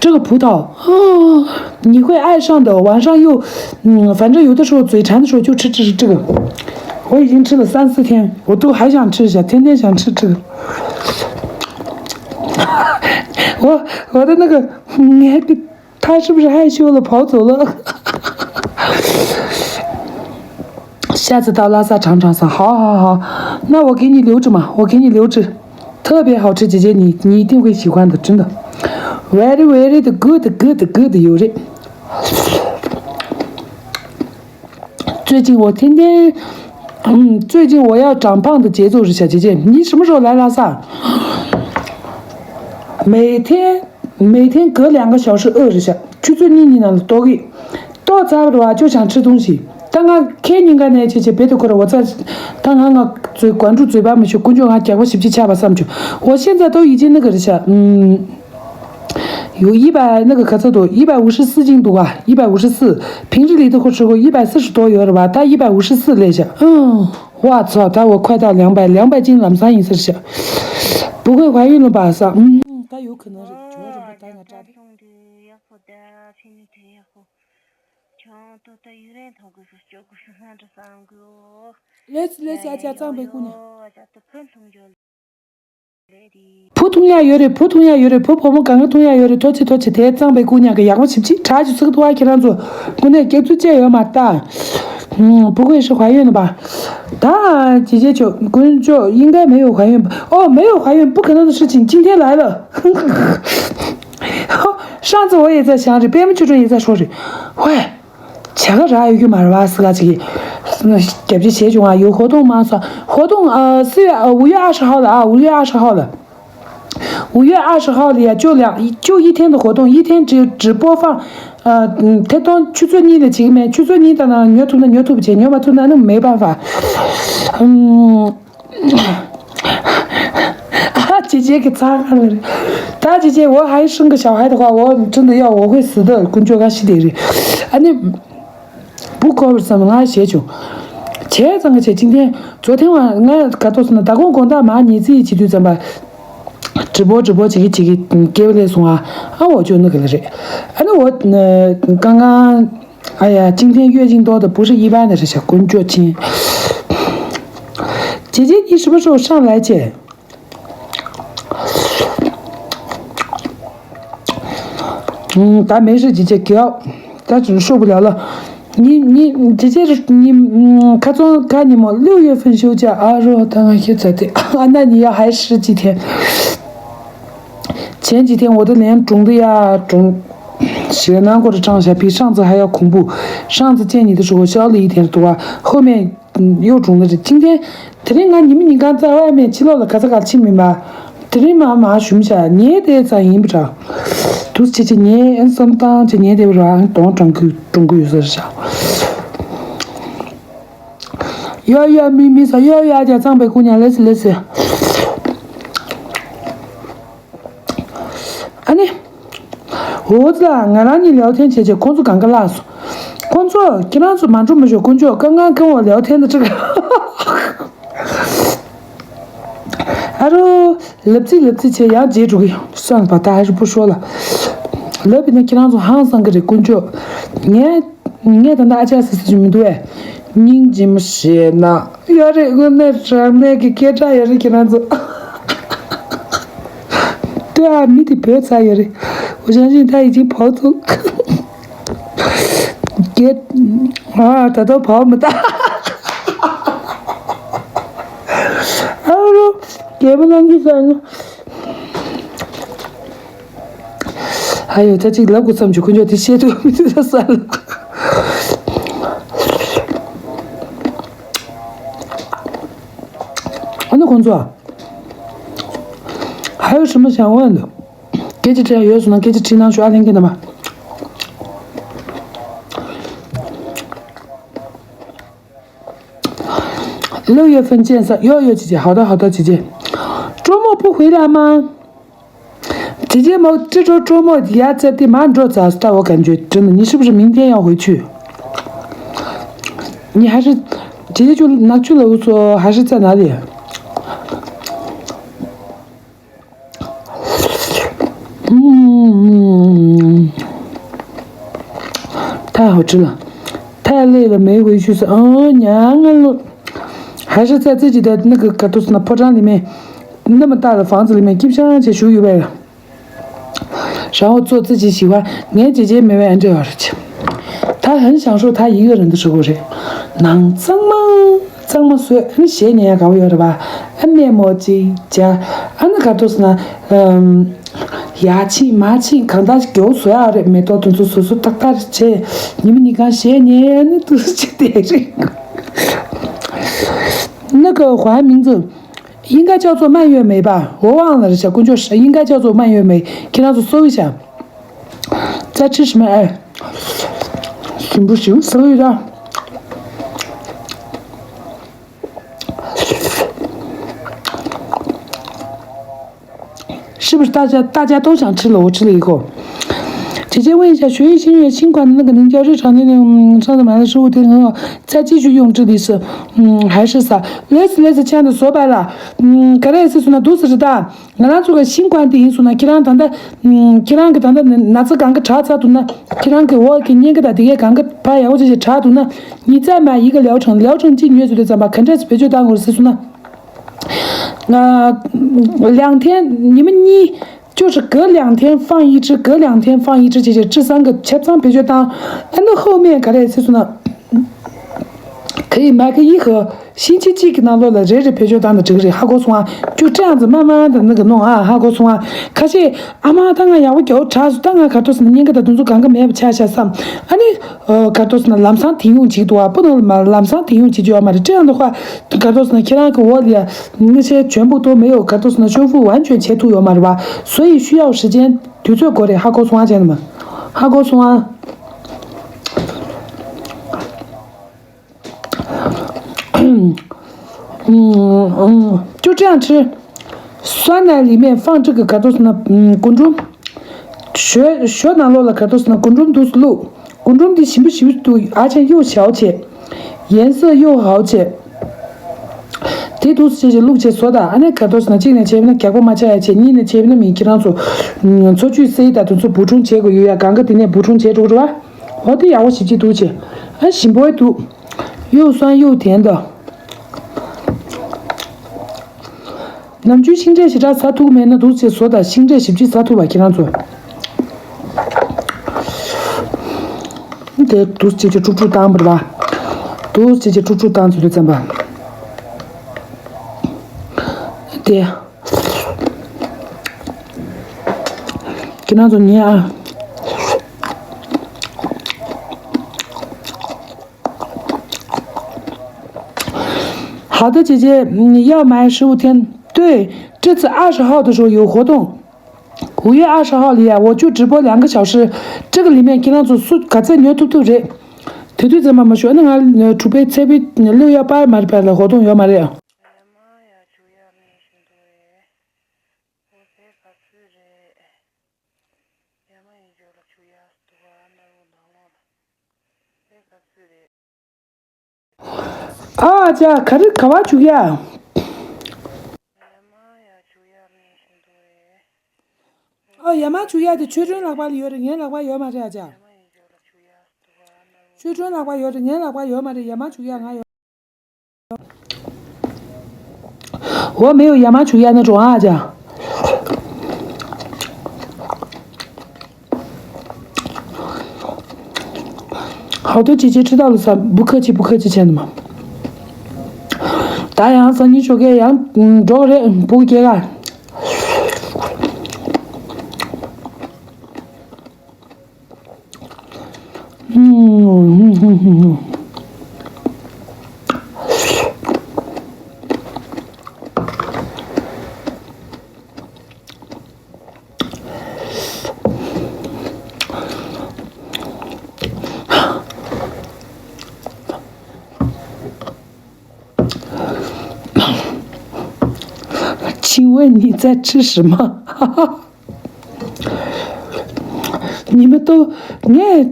这个葡萄，哦，你会爱上的。晚上又，嗯，反正有的时候嘴馋的时候就吃吃这个。我已经吃了三四天，我都还想吃一下，天天想吃这个。我我的那个，嗯，他是不是害羞了跑走了？下次到拉萨尝尝噻。好好好，那我给你留着嘛，我给你留着，特别好吃，姐姐你你一定会喜欢的，真的。Very very 的 good good good 有人。最近我天天，嗯，最近我要长胖的节奏是小姐姐，你什么时候来拉萨？每天每天隔两个小时饿一下，去做妮妮那里多给。到家了吧就想吃东西。当俺看你刚才姐姐别的过来，我在，当俺俺嘴管住嘴巴没去，工作俺讲过十几下吧上去。我现在都已经那个了下，嗯，有一百那个可测度，一百五十四斤多啊，一百五十四。平日里的时候一百四十多有了吧，他一百五十四来下。嗯，我操，他我快到两百，两百斤了，三一四十。不会怀孕了吧？上，嗯，他有可能是觉着不当个炸的。 ལེས་ལེས་ཡ་ཅག་གཙང་པའི་སྐུ་ཉག་བུ་འཐུང་ཡ་ཡོད་རེད། བུ་འཐུང་ཡ་ཡོད་རེད། བུ་བུ་མོ་གང་ག་འཐུང་ཡ་ཡོད་རེད། ཐོ་ཆེ་ཐོ་ཆེ་དེ་གཙང་པའི་སྐུ་ཉག་གི་ཡག་པོ་ཞིབ་ཅིག་གྲགས་ཞིག་ཚིག་ཐུ་བ་ཁྱེད་རང་ཚོ་དངོས་གནས་སྐྱག་རྫུན་བཅད་ཡོད་མ་ད། 不愧是怀孕了吧。ད་姐姐就 ཀུན་སྤྱོད་应该没有怀孕吧。哦，没有怀孕，不可能的事情，今天来了。上次我也在想着，边牧剧中也在说着，喂， བྱ་དགའ་རག་ཡོད་རྒྱུ་མ་རེད་བ། སི་ག་ཅིག་གིས་རྒྱབ་ཇི་བྱས་བྱུང་ཨ། 有活动吗 སོ། 活动 ཨ། 四月 ཨ། 五月二十号了啊， 五月二十号了。 五月二十号了呀，就两，就一天的活动，一天只只播放，呃，嗯，才多多少有二十号了。 五月二十号了呀，就两，就一天的活动，一天只只播放，呃，嗯，才多，去做你的姐妹，去做你的呢，牛头的牛头不见，牛马头那那没办法。嗯， 啊，姐姐给擦汗了。她姐姐，我还生个小孩的话，我真的要，我会死的，工作干系的人。啊，那不过什么，俺写就，前两个姐今天，昨天晚上，俺搞到什么，打工工大妈，你自己去对怎么，直播直播，这个这个，嗯，给我来送啊，啊，我就那个了噻。啊，那我，呃，刚刚 哎呀，今天月经多的不是一般的，这小工作轻。姐姐，你什么时候上来姐？嗯，咱没事，姐姐，给，咱只是受不了了。你你你姐姐是你嗯，她从她你们六月份休假啊，说她那些在这啊，那你要还十几天。前几天我的脸肿的呀肿。 血囊过的张小比上次还要恐怖。上次见你的时候消了一点多啊，后面嗯又肿了。今天དེ་རིང་ང་ཉི་མ་ཉིན་གང་རྩ་བ་མེད་ཕྱི་ལོགས་ལ་ག་ས་ག་ཕྱིན་མིན་པ། དེ་རིང་མ་མ་ཞུམ་བྱ་ཉལ་བསྡད་ཙང་ཡིན་པ་འདྲ། དུས་ཚོད་ཅིག་ཉལ་ཨན་བསམ་བཏང་ཅིག་ཉལ་བསྡད་པ་རང་གདོང་གྲང་གི་གྲང་གི་ཡོད་ས་རེད་ཤག་ཡོ་ཡོ་མི་མི་ས་ཡོ་ཡོ་རྒྱ་གཙང་པའི་སྐུ་ཉག་ལེ་སི་ལེ་སི། ཨ་ནི། འོ་ཙི་ལ་ང་རང་གཉིས་ལེའོ་ཐེན་བྱས་བྱས་ཁོང་ཚོ་གང་ག་ལགས་སོ། ཁོང་ཚོ་ཁྱེད་རང་ཚོ་མ་འགྲོ་མི་ཤོག་དཀོན་མཆོག་ཀང་ཀང་ཀང་བ་ལེའོ་ཐེན་དུ་ཁྲིད། ཨ་རོ། ལབ་ཙི་ལབ་ཙི་བྱས་ཡང་རྗེས་འགྲོ་གི་སོང་བ་ད་ཧ་རི་པོ་ཤོ་ལ། ལབ་པ་ན་ཁྱེད་རང་ཚོ་ཧང་སང་གི་རེད་དཀོན་མཆོག་ངས་ངས་ད་ལྟ་ཨ་ཅག་ཟེར་ཟེར་གྱི་མི་འདུག་ཨེ། སྙིང་རྗེ་མོ་བྱས་ན། ཡོད་རེད། དངོས་གནས་དྲང་གནས་ཀྱི་སྐད་གྲགས་ཡོད་རེད་ཁྱེད་རང་ཚོ། ལྟོས་ཨ་མི་དེ་བོད་ཚ་ཡོད་རེད། 我相信他已经跑走了。རྒྱལ། ཨ་ད་དུང་བབས་མི་ད། ཨ་རོ། རྒྱལ་པོ་གནང་གི་ས་ནི། ཨ་ཡོ་ད་ཅིག་ལབ་དགོས་བསམ་བྱུང་དཀོན་མཆོག་དེ་བཤད་ཐུབ་མི་ཐུབ་ས་ལ། ཨ་ནི་ཁོང་ཚོ་ཨ། 还有什么想问的？སྐད་ཆ་དྲིས་ཡ་ཡོད་སོང་ན་སྐད་ཆ་དྲིས་གནང་ཤོག་ཨ་ལྷན་རྒྱས་རྣམ་པ། 六月份见噻，有有姐姐，好的好的姐姐。周末不回来吗？姐姐们，这周周末也在地蛮多早到，我感觉真的，你是不是明天要回去？你还是直接就拿去了，我说还是在哪里？嗯，太好吃了，太累了，没回去是，嗯，娘啊，还是在自己的那个 Cardoso 那破trang里面，那么大的房子里面，金香姐属于呗。 然后做自己喜欢，ངའི་姐姐没有 Andrew 他很享受他一个人的时候是，ནང་གཙང་མ་གཙང་མ་བཟོས། ཨ་ནི་གཞས་ཉན་ཡག་ག་བ་ཡོད་རེད་པ། ཨ་སྨན་མོ་གཅིག་བྱ། ཨ་ནི་ག་རེ་ཟེར་ན། ཨམ། ཡར་ཕྱིན་མར་ཕྱིན་གང་ལྟར་མགྱོགས་བཟོ་ཡག་རེད། མེ་ཏོག་དེ་ཚོ་བཟོ་བཟོ་ཏག་ཏག་བྱས། ཉི་མ་གཉིས་གང་གཞས་ཉན། ཨ་ནི་ཏུ་ཅི་དེ་རེད། 那个 华文名字 应该叫做蔓越莓吧，我忘了一下，工作室应该叫做蔓越莓，给他做搜一下。再吃什么？哎，挺不行，搜一下。是不是大家大家都想吃了？我吃了一口。姐姐问一下，学艺新月新款的那个凝胶日常的那种上次买的十五天很好，再继续用这里是，嗯，还是啥？类似类似，亲爱的，说白了，嗯，ག་རེ་ཟེར་སོང་ན་འདུག་ཟེར་ད། ང་རང་ཚོ་གི་ཤིང་ཁང་དེ་ཡིན་སོང་ན། ཁྱེད་རང་ད་ལྟ། ཁྱེད་རང་གི་ད་ལྟ་ན་ཚ་གང་ག་དྲག་ཚར་འདུག་ན། ཁྱེད་རང་གི་འོག་གི་སྙིང་གི་དང་དེ་གས་གང་ག་ཕར་ཡག་པོ་བྱས་བྱས་དྲག་འདུག་ན། ཉི་ཚེ་མ་ཡི་གེ 疗程 疗程 གཅིག་ཉོས་ཟེར་དུས་ཙམ་པ་ག་འདྲས་བེད་སྤྱོད་བཏང་དགོས་ཟེར་སོང་ན། 两天 ཉི་མ་གཉིས། 就是隔两天放一支，隔两天放一支 བྱས་བྱས་བྱས་བྱས་བྱས་གི་ཆ་ཚང་བེད་སྤྱོད་བཏང་། ཨ་ནི་后面ག་རེ་ཟེར་སོང་ན། 可以买个一盒། 星期几གི་ནང་ལོགས་ལ་རེ་རེ་བེད་སྤྱོད་བཏང་ན་འགྲིག་གི་རེད། ཧ་གོ་སོང་ཨ། ཁྱོད་这样子慢慢的那个弄啊། ཧ་གོ་སོང་ཨ། ཁ་ཤས་ཨ་མ་ད་ང་ཡག་པོ་རྒྱག་དྲག་སོང་། ད་ང་ག་རེ་ཟེར་ན་སྙིང་ག་དང་དེ་ཚོ་གང་ག་མེད་པ་ཆགས་ཤག་བསམ། ཨ་ནི་ག་རེ་ཟེར་ན་ལམ་སང་停用བྱེད་འདུག་ཨ། སྤུ་ནང་ལ་ལམ་སང་停用བྱེད་རྒྱུ་ཡོད་མ་རེད། 这样的话 ག་རེ་ཟེར་ན་ཁྱེད་རང་གི་འོག་ལ་ཡ་那些全部都没有 ག་རེ་ཟེར་ན 修复完全 བྱེད་ཐུབ་ཡོད་མ་རེད་པ། 所以需要时间། དུས་ཚོད་དགོས་རེད། ཧ་གོ་སོང་ཨ། བྱས་ནས་མ། ཧ་གོ་སོང་ཨ། 嗯嗯，就这样吃。酸奶里面放这个 ག་རེ་ཟེར་ན། ཨུམ། རྒུན་འབྲུམ། ཞོ་ཞོ་ནང་ལོགས་ལ་ག་རེ་ཟེར་ན་རྒུན་འབྲུམ་འདུག་སེ་བླུགས། རྒུན་འབྲུམ་འདི་ཞིམ་པོ་ཞིམ་པོ་འདུག་ཨ་ཅག་གཡུ་ཞའོ་བྱས། ཡན་སི་གཡུ་ཧའོ་བྱས། དེ་འདུག་སེ་བྱས་བྱས་བླུགས་བྱས་བཟོ་དང་། ཨ་ནི་ག་རེ་ཟེར་ན་གཅིག་ནས་བྱས་ན་རྒྱགས་པ་མ་ཆགས་ཡ་བྱས། གཉིས་ནས་བྱས་ན་མི་ཁྱེད་རང་ཚོ་ཨུམ། འཚོ་བཅུད་ཟེར་ཡ་དང་དེ་ཚོ་补充བྱེད་དགོས་ཡོད་ཡ། གང་ག་དེ་ནས་补充བྱེད་འགྲོ་རེད་པ། འོ་དེ་ཡག་པོ་ཞེ་པོ་ཅིག་འདུག་བྱས། ཨ་ཞིམ་པོ་འདུག 又酸又甜的。ནམ་རྒྱུན་ཤིང་འབྲས་ཞེ་དྲག་ཟ་ཐུབ་མེད་ན་འདུག་སེ་བཟོ་དང་། ཤིང་འབྲས་ཞེ་པོ་ཅིག་ཟ་ཐུབ་པ་ཁྱེད་རང་ཚོ། དེ་འདུག་སེ་བྱས་བྱས་དཀྲུག་དཀྲུག་བཏང་བ་རེད་པ། འདུག་སེ་བྱས་བྱས་དཀྲུག་དཀྲུག་བཏང་ཚུལ་དུ་བརྩམས་པ། དེ། ཁྱེད་རང་ཚོ་ཉན་ཨ། 好的，姐姐，嗯，要买十五天。对，这次二十号的时候有活动，五月二十号里啊，我就直播两个小时，这个里面 ཁྱེད་རང་ཚོ་སུ་ག་ཚད་ཉོ་ཐུབ་ཐུབ་རེད། དེ་དུས་ཙམ་པ་མ་ཞུ་ཨ་ནི་ང་དྲུག་པའི་ཚེས་པའི་གླུ་ཡ་པར་མ་རེད་པར་ལ་ཧོ་ཏོང་ཡོད་མ་རེད། ཡ་མ་ཡ་ཆུ་ཡ་མི་ཤིན་ཏུ་རེད། ཨོ་ཟེ་ག་ཚོད་རེད། ཡ་མ་ཡིན་ཇོ་ལ་ཆུ་ཡ་སྟུ་བ་ན་རུ་ནང་ལོགས་ལ་ཟེ་ག་ཚོད་རེད། ཨ་ཅག་ག་རེ་ག་བ་བྱུག་ཡ། ཨ་ཡ་མ་བྱུག་ཡ་དེ་ཆོས་སྒྲོན་ལག་པ་ལ་ཡོད་རེད། ངའི་ལག་པ་ཡོད་མ་རེད། ཨ་ཅག་ཆོས་སྒྲོན་ལག་པ་ཡོད་རེད། ངའི་ལག་པ་ཡོད་མ་རེད། ཡ་མ་བྱུག་ཡ་ང་ཡོད། 我没有 ཡ་མ་བྱུག་ཡ་ནི་འགྲོ་ཨ་ཅག 好多姐姐知道了噻，不客气，不客气，亲爱的们。 ད་ཡང་སང་ཉིན་ཞོགས་ཀས་ཡང་འགྲོ་གི་རེད། བུ་སྐྱེས་ག་ཆིང་ཝེ་ནི་ཙ་ཁྲི་ཧྲི་མ། ཉི་མ་ཏོ་ངས་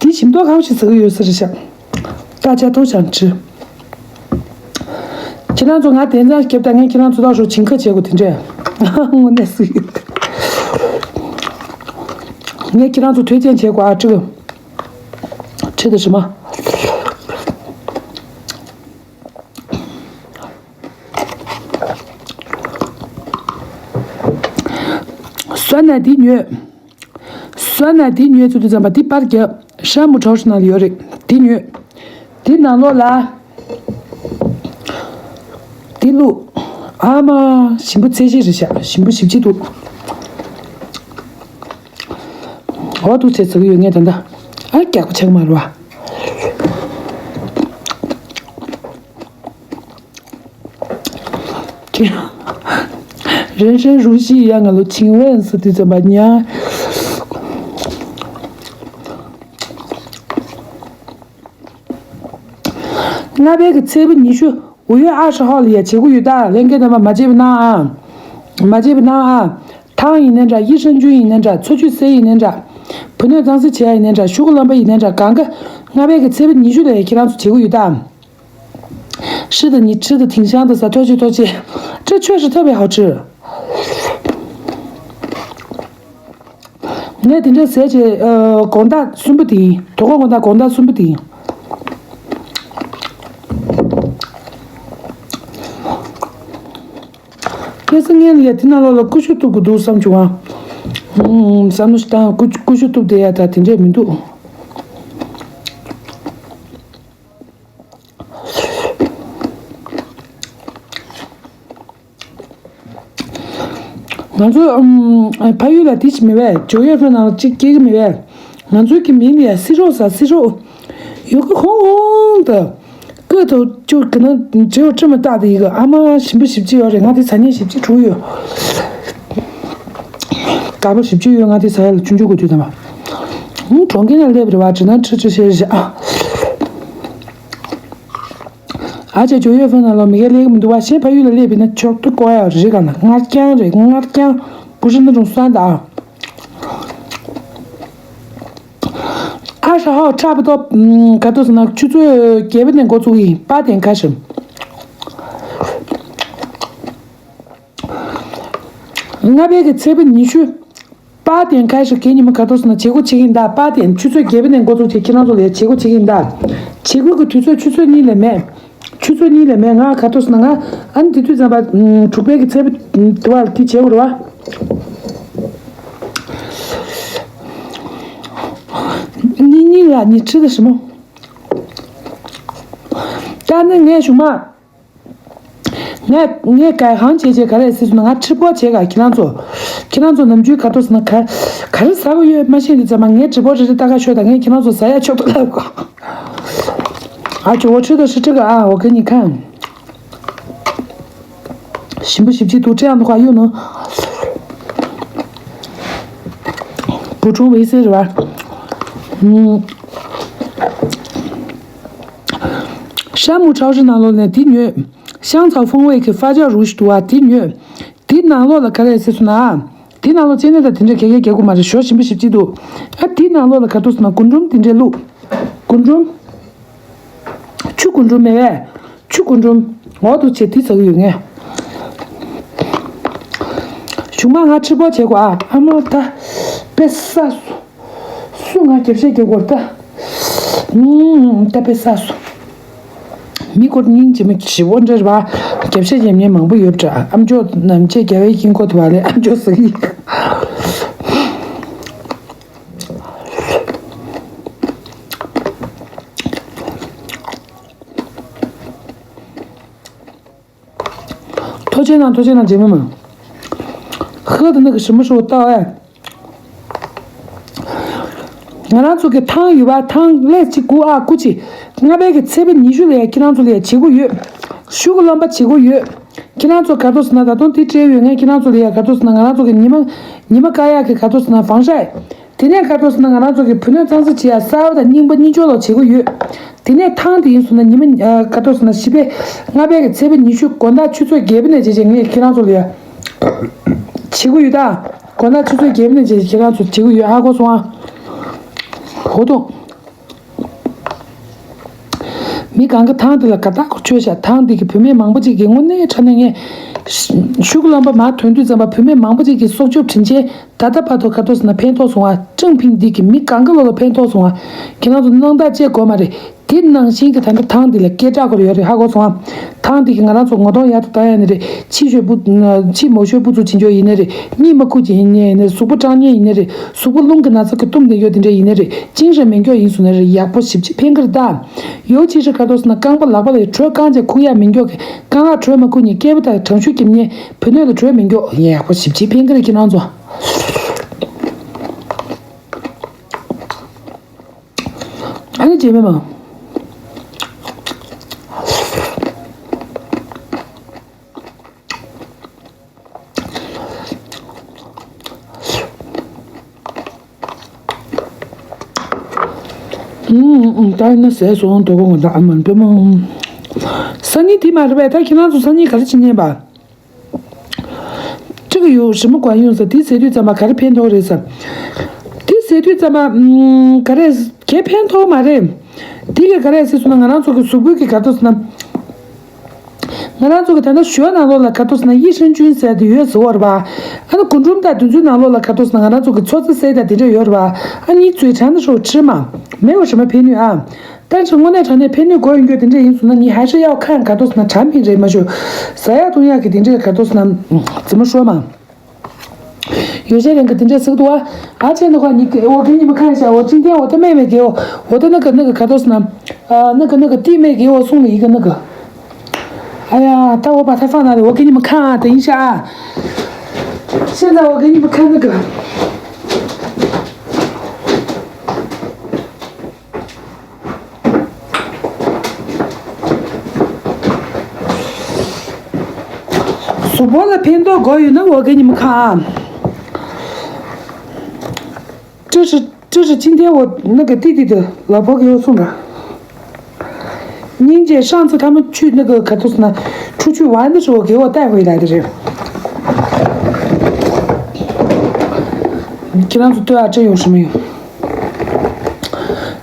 དེ་ཞིམ་མདོག་གང་ཞིག་ཟ་གི་ཡོད་ས་རེད་ཤག 大家都想吃。ཁྱེད་རང་ཚོ་ང་དེ་ཙམ་སྐྱབས་ད་ངས་ཁྱེད་རང་ཚོ་ལྟ་ཞོག་བྱིན་ཁ་བྱེད་དགོས་དེ་འདྲས། དངོས་གནས་སུ་ཡོད། ངས་ཁྱེད་རང་ཚོ་ཐོས་ཅན་བྱེད་དགོས་ཨ་ཁྲི་གི། ཁྲི་དུ་ཞི་མ། སོ་ན་དེ་ཉོས། སོ་ན་དེ་ཉོས་ཚུལ་དུ་བརྩམས་པ་དེ་པར་རྒྱབ་ཤ་མུ་གྲོགས་ཤིག་ནང་ལ་ཡོད་རེད། དེ་ཉོས། དེ་ནང་ལོགས་ལ། དེ་བླུགས། ཨ་མ། ཞིམ་པོ་ཚད་གཞི་རེད་ཤག་ཞིམ་པོ་ཞིབ་ཅིག་འདུག་འོ་འདུག་བྱས་ཟ་གི་ཡོད་ངས་ད་ལྟ། ཨ་རྒྱགས་པ་ཆགས་མ་རེད་བ། 人生如戏一样啊，我情愿是对这么娘。ལྔ་པའི་གི་ཚེས་པ་ཉི་ཤུ། 五月二十号 ལ་ཡ་བྱེད་དགོས་ཡོད་ད། ལྷན་རྒྱས་རྣམ་པ་མ་བརྗེད་པ་གནང་ཨ། མ་བརྗེད་པ་གནང་ཨ། ཐང་ཡིན་ནའི་འདྲ། 益生菌 ཡིན་ནའི་འདྲ། 促进 ཟས་ཡིན་ནའི་འདྲ། བུ་སྣོད་གཙང་སེལ་བྱེད་ཡ་ཡིན་ནའི་འདྲ། ཤུ་གུ་རློན་པ་ཡིན་ནའི་འདྲ། གང་ག་ལྔ་པའི་གི་ཚེས་པ་ཉི་ཤུ་ལ་ཡ་ཁྱེད་རང་ཚོ་བྱེད་དགོས་ཡོད་ད། 吃的你吃的挺香的 ཟ། ཐུགས་རྗེ་ཐུགས་རྗེ། 这确实特别好吃。 ངས་དེ་འདྲ་ཟས་བྱས། ཨ། དགོང་དག་གསུམ་པ་དེ་ཡིན། དོ་དགོང་དགོང་དག་དགོང་དག་གསུམ་པ་དེ་ཡིན། ཁ་སང་ངས་ལ་ཡ་དེ་ནང་ལོགས་ལ་ཀུ་ཤུ་གཏུབ་དགོས་འདུག་བསམ་བྱུང་ཨ། ཨུམ། བསམ་བློ་ཞིག་བཏང་། ཀུ་ཀུ་ཤུ་གཏུབ་བསྡད་ཡ་ད་དེ་འདྲས་མི་འདུག་ང་ཚོ་ཨུམ། ཕ་ཡུལ་ལ་དེ་ཅི་མེད་པས། 九月份 ནང་ལ་གཅིག་སྐྱེ་གི་མེད་པས། ང་ཚོའི་གི་མིང་ལ་ཡ་སི་རོ་ཟ། སི་རོ། ཡོད་གི་ཧོང་ཧོང་དུ། ཀི་ཐོ་ཅུ་གི་ན་ཇེའུ་ཁྲི་མི་རྟག་དེ་ཡི་གི་ཨ་མ་ཞིམ་པོ་ཞིབ་ཅིག་ཡོད་རེད། ང་དེ་ཟ་སྙིང་ཞིབ་ཅིག་བྱུང་ཡོད། དཀར་པོ་ཞིབ་ཅིག་ཡོད། ང་དེ་ཟ་ཡ་ལ་ཆུང་ཆུང་གི་དུས་དང་པ། ཧུང་གྲོང་ཁྱེར་ན་སླེབས་རེད་བ། ཇི་ན་ཁྲི་ཁྲི་ཤེས་བཞག་ཨ་ཅེ་ཇོ་ཡོད་ཕན་ན་ལོ་མི་གེ་ལེགས་མི་འདུག་བ། ཞེས་ཕ་ཡུལ་ལ་སླེབས་པ་ཡིན་ན་ཆོག་ཏུ་བསྐོ་ཡ་རེད་ག་ན། སྔར་རྐྱང་རེད། སྔར་རྐྱང་བུ་ཧྲི་ནི་རུང་སོན་ད། ཨ་ཧྲ་ཧོ་ཁྲ་པ་ཏོ། ག་ཏོ་ཟེར་ན་ཆུ་ཚོད་བརྒྱད་པ་ནས་འགོ་ཚུགས་ཡིན། 八点开始། ལྔ་པའི་གི་ཚེས་པ་ཉི་ཤུ། 八点开始 གི་ཉི་མ་ག་ཏོ་ཟེར་ན་བྱེད་སྒོ་བྱེད་ཀྱི་ཡིན་ད། 八点། ཆུ་ཚོད་བརྒྱད་པ་ནས་འགོ་ཚུགས་བྱས་ཁྱེད་རང་ཚོ་ལ་ཡ་བྱེད་སྒོ་བྱེད་ཀྱི་ཡིན་ད། བྱེད་སྒོ་གི་དུས་ཚོད་ཆུ་ཚོད་གཉིས་ལས་མེད། ཆུ་ཚོད་གཉིས་ལས་མེད། ང་ག་ཏོ་ཟེར་ན་ང་ཨ་ནི་དེ་དུས་ཙམ་པ་དྲུག་པའི་གི་ཚེས་པ་དུ་བ་ལ་དེ་བྱེད་དགོས་རེད་བ། གཉིས་གཉིས་ལ་ཉི་ཁྲི་དང་ཞི་མོ། ད་ནི་ངས་གཞུག་མ། ངས་ངས་ག་གང་བྱས་བྱས་ག་རེ་ཟེར་སོང་ན། ང་ཁྲི་པོ་བྱས་ག་ཁྱེད་རང་ཚོ། ཁྱེད་རང་ཚོ་ནམ་རྒྱུན་ག་ཏོ་ཟེར་ན་ག་ག་རེ་ཟ་གི་ཡོད་མ་ཤེས་དུས་ཙམ་པ་ངས་ཁྲི་པོ་རེ་རེ་ལྟ་ག་ཤོད་ད། ངས་ཁྱེད་རང་ཚོ་ཟ་ཡ་ཆོག་ཏུ་ལབ་གོ་ཨ་ཅོ་འོ་ཁྲི་དང་ཧྲི་ཁྲི་ག་ཨ་འོ་ག་ཉི་ཁ། ཞིམ་པོ་ཞིབ་ཅིག་འདུག་ཁྲི་ཡང་འདུག་ག་ཡོད་ནོ། བུ་ཆུང་བའི་ཟེར་བ། ཨུམ། 山姆超市 ནང་ལོགས་ནས་དེ་ཉོས། 香草风味 གི་发酵乳 ཞིག་འདུག་བ། དེ་ཉོས། དེ་ནང་ལོགས་ལ་ག་རེ་ཟེར་སོང་ན། དེ་ནང་ལོགས་ཅན་ནེ་ད་དེ་འདྲ་ག་གེ་རྒྱག་གི་མ་རེད། ཞོ་ཞིམ་པོ་ཞིབ་ཅིག་འདུག་ཨ་དེ་ནང་ལོགས་ལ་ག་ཏོ་ཟེར་ན་རྒུན་འབྲུམ་དེ་འདྲ་བླུགས། རྒུན་འབྲུམ། ཆུ་རྒུན་འབྲུམ་མེད་པས། ཆུ་རྒུན་འབྲུམ། འོ་འདུག་བྱས་དེ་ཟ་གི་ཡོད་ངས། གཞུག་མ་ང་ཁྲི་པོ་བྱེད་དགོས་ཨ། ཨ་མ་ད་དཔེ་ས་སུ། སུ་ང་རྒྱབ་ཤ་རྒྱག་དགོས་ད། ཨུམ། ད་དཔེ་ས་སུ། མི་སྐོར་སྙིང་རྗེ་མོ་ཞི་བོ་འདྲ་རེད་བ། རྒྱབ་ཤ་རྒྱབ་མཁན་མང་པོ་ཡོད་པ་འདྲ། ཨམ་ཅོག་ནམ་ཅེ་རྒྱ་བའི་ཧིན་གོ་དུ་བ་ལས་ཨམ་ཅོག་ཟ་གི། ཐོ་ཆེན་ནང་ཐོ་ཆེན་ནང་རྗེས་མ་མ། ཧི་དེ་ནི་གི་ཞིམ་པོ་ཞིག་ལྟ་བས། ང་རང་ཚོ་གི་ཐང་ཡོད་པ། ཐང་ལས་གཅིག་སྐུ་ཨ་སྐུ་གཅིག་ལྔ་པའི་གི་ཚེས་པ་ཉི་ཤུ་ལ་ཡ་ཁྱེད་རང་ཚོ་ལ་ཡ་བྱེད་སྒོ་ཡོད། ཤུ་གུ་རློན་པ་བྱེད་སྒོ་ཡོད། ཁྱེད་རང་ཚོ་ག་ཏོ་ཟེར་ན་ད་དུང་དེ་སྤྲད་ཡོད། ངས་ཁྱེད་རང་ཚོ་ལ་ཡ་ག་ཏོ་ཟེར་ན་ང་རང་ཚོ་གི་ཉི་མ་ཉི་མ་ཀ་ཡ་གི་ག་ཏོ་ཟེར་ན་བང་ཤ། དེ་ནས་ག་ཏོ་ཟེར་ན་ང་རང་ཚོ་གི་བུ་སྣོད་གཙང་སེལ་བྱེད་ཡ་གསར་པ་དང་རྙིང་པ་གཉིས་ཆོག་ལོ་བྱེད་སྒོ་ཡོད། དེ་ནས་ཐང་དེ་ཡིན་སོང་ན་ཉི་མ་ཨ་ག་ཏོ་ཟེར་ན་བཞི་པའི་ལྔ་པའི་གི་ཚེས་པ་ཉི་ཤུ་དགོང་དག་ཆུ་ཚོད་བརྒྱད་པ་ནས་བྱས་བྱས་ངས་ཁྱེད་རང་ཚོ་ལ་ཡ་བྱེད་སྒོ་ཡོད་ད། དགོང་དག་ཆུ་ཚོད་བརྒྱད་པ་ནས་བྱས་བྱས་ཁྱེད་རང་ཚོ་བྱེད་སྒོ་ཡོད། ཧ་གོ་སོང་ཨ། ཧོ་ཏོ། མི་གང་ག་ཐང་དེ་ལ་དགའ་རྟགས་ཁོ་ཆོད་ཤག་ཐང་དེ་གི་བུད་མེད་མང་པོ་ཅིག་གི་དངོས་གནས་དྲང་གནས་ངས་ཤུགས་རློན་པ་མར་ཐོན་དུས་ཙམ་པ་བུད་མེད་མང་པོ་ཅིག་གི་སྲོག་སྐྱོབ་དྲིན་ཆེན་ད་ལྟ་བར་དུ་ག་ཏོ་ཟེར་ན་ཕན་ཐོགས་སོང་བ། ཀྲང་ཕིང་འདི་གི་མི་གང་ག་ལོ་ལ་ཕན་ཐོགས་སོང་བ། ཁྱེད་རང་ཚོ་སྣང་དག་བྱེད་དགོས་མ་རེད། དེ་ནང་བཞིན་གྱི་ད་ལྟ་ཐང་འདི་ལ་སྐད་གྲགས་ཁོ་ར་ཡོད་རེད། ཧ་གོ་སོང་ཨ། ཐང་འདི་གི་ང་རང་ཚོ་ངོ་གདོང་ཡག་ཏུ་བཏང་ཡ་ནི་རེད། ཕྱི་ཞོལ་པུ་ཕྱི་མོ་ཞོལ་པུ་ཚུ་བྱིན་ཆོག་ཡིན་ནི་རེད། གཉིད་མ་ཁུག་ཅིག་ཡིན་ནི་ཡིན་ནི་རེད། གཟུགས་པོ་སྐྲངས་ཉེ་ཡིན་ནི་རེད། གཟུགས་པོ་རླུང་གི་ན་ཚ་གི་གཏུམ་ནས་ཡོད་དེ་འདྲ་ཡིན་ནི་རེད། ཅིང་ཧྲེ་མེན་ཀྱོག་ཡིན་སོང་ནི་རེད། ཡག་པོ་ཞིབ་ཅིག་ཕན་གི་རེད་ད། ཡོ་ཆི་ཧྲི་ཁ་ཏོ་སི་ན་རྐང་པ་ལག་པ་ལ་དྲོད་རྐང་ཅན་ཁུག་ཡ་མེན་ཀྱོག་གི་རྐང་ལག་དྲོད་མ་ཁུག་ཉེ་སྐྱེས་པ་དང་དྲང་ཤུ་སྐྱེམ་ཉེ་བུ་སྣོད་ལ་དྲོད་མེན་ཀྱོག་ཡག་པོ་ཞིབ་ཅིག་ཕན་གི་རེད་ཁྱེད་རང་ཚོ། ཨ་ནི་རྗེས་མ་མ། ད་ནི་ཟས་སོང་དོ་གོ་ང་ད་ཨ་མ་པེ་མ། སང་ཉིན་དེ་མ་རེད་པས། ད་ཁྱེད་རང་ཚོ་སང་ཉིན་ག་རེ་བྱེད་ཉན་པ། ཅི་གི་ཡོད་ཞི་མོ་གོ་ཡོང་ས་དེ་ཟེར་དུས་ཙམ་པ་ག་རེ་ཕན་ཐོགས་རེད་ཟེར། དེ་ཟེར་དུས་ཙམ་པ་ག་རེ་གལ་ཕན་ཐོགས་མ་རེད། དེ་གི་ག་རེ་ཟེར་སོང་ན་ང་རང་ཚོ་གི་གཟུགས་པོའི་གི་ག་ཏོ་ཟེར་ན། ང་རང་ཚོ་གི་ད་ལྟ་ཞོལ་ནང་ལོགས་ལ་ག་ཏོ་ཟེར་ན་ཡི་ཧྲན་ཅུན་ཟེར་དེ་ཡོད་ཟེར་བ་རེད་པ། ཨ་ནི་རྒུན་འབྲུམ་དང་དེ་ཚོའི་ནང་ལོགས་ལ་ག་ཏོ་ཟེར་ན་ང་རང་ཚོ་གི་ཚོ་རྩི་ཟེར་དང་དེ་འདྲ་ཡོད་རེད་པ། ཨ་ནི་ཚོའི་གྲ་ནི་ཧྲོ་ཁྲི་མ་མེ་འོ་ཞི་མ་ཕན་ནུས་ཨ། ད་ཅི་དངོས་གནས་དྲང་གནས་ཕན་ནུས་དགོས་ཡོད་འགྱོ་དེ་འདྲ་ཡིན་སོང་ན་ནི་ཧ་ཧྲི་ཡའོ་ཁན་ག་ཏོ་ཟེར་ན་གྲ་མིན་རེད་མ་ཞུ། ཟ་ཡག་འཐུང་ཡག་གི་དེ་འདྲ་ག་ཏོ་ཟེར་ན་ཙི་མ་ཧྲོ་མ། ཡོ་ཤས་རང་གི་དེ་འདྲས་ཟེར་གི་འདུག་བ། ཨ་ཅེ་ནི་ཁ་ནི་འོ་གི་ཉི་མ་ཁ་ཤ་འོ་ཅིན་ཐན་འོ་ད་མེ་མེ་གི་འོ་འོ་ད་ནི་གི་ནི་གི་ག་ཏོ་ཟེར་ན། ཨ་ནི་གི་ནི་གི་ཏི་མེ་གི་འོ་སོང་ལ་ཡི་གི་ནི་གི། ཨ་ཡ་ད་འོ་པ་ཐ་ཧྥ་ན་རེ་འོ་གི་ཉི་མ་ཁ་ཨ་ད་ཡིན་ཤ་ཨ། ཤེས་ད་འོ་གི་ཉི་མ་ཁ་ནི་གི། གཟུགས་པོ་ལ་ཕན་ཐོགས་དགོས་ཡོད་ན་འོ་གི་ཉི་མ་ཁ་ཨ། ཀྲི་ཧྲི་ཀྲི་ཧྲི་ཅིན་ཐན་འོ་ནི་གི་ཏི་ཏི་ཏི་ལ་ཕོ་གི་འོ་སོང་ར། སྙིང་རྗེ་ཧྲང་ཙི་ཐ་མ་ཆུ་ནི་གི་ག་ཏོ་ཟེར་ན་ཁྲུ་ཆུ་ཝན་ནི་ཧྲི་འོ་གི་འོ་ཏའི་ཧུའི་ལ་དི་རེད། ཁྱེད་རང་ཚོ་ལྟོས་ཨ་ཅེ་ཡོང་ཧྲི་མི་ཡོང་།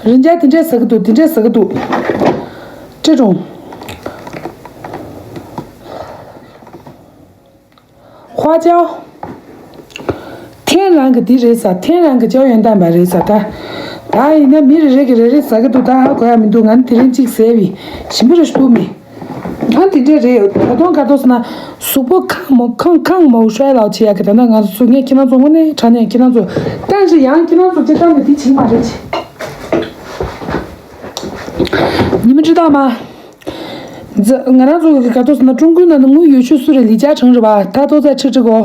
རིན་ཆ་དེ་འདྲས་ཟ་གི་འདུག་དེ་འདྲས་ཟ་གི་འདུག་ཀྲི་ཀྲུང་། ཧྭ་ཅའོ། ཐེན་རང་གི་འདི་རེད་ཟ། ཐེན་རང་གི་ཅའོ་ཡོན་ཏན་པ་རེད་ཟ། ད་ད་ཡིན་ན་མི་རེ་རེ་གི་རེ་རེ་ཟ་གི་འདུག་ད་ཧ་གོ་ཡ་མི་འདུག་ང་ནི་དེ་རིང་གཅིག་ཟས་པས་ཞིམ་པོ་རེ་ཞུ་མི། ང་འདི་འདྲས་རེད། ད་དུང་ག་ཏོ་ཟེར་ན་གཟུགས་པོ་ཁང་མོ་ཁང་ཁང་མོ་ཧྲའི་ལའོ་བྱེད་ཡ་གི་ད་ལྟ་ང་ཚོ་ངས་ཁྱེད་རང་ཚོ་དངོས་གནས་དྲང་གནས་ཁྱེད་རང་ཚོ་ཏན་ཞིག་ཡང་ཁྱེད་རང་ཚོ་སྤྱིར་བཏང་ནས་འདི་བྱེད་མ་རེད་ཅེ། ཉི་མ་ཅི་ད་མ། ང་རང་ཚོ་གི་ག་ཏོ་ཟེར་ན་ཀྲུང་གོའི་ནང་ནས་དངུལ་ཡོད་ཤོས་སུ་རེད། ལི་ཅཱ་ཁྲང་རེད་བ། ད་ཏོ་ཙའི་ཁྲི་ཁྲི་གོ།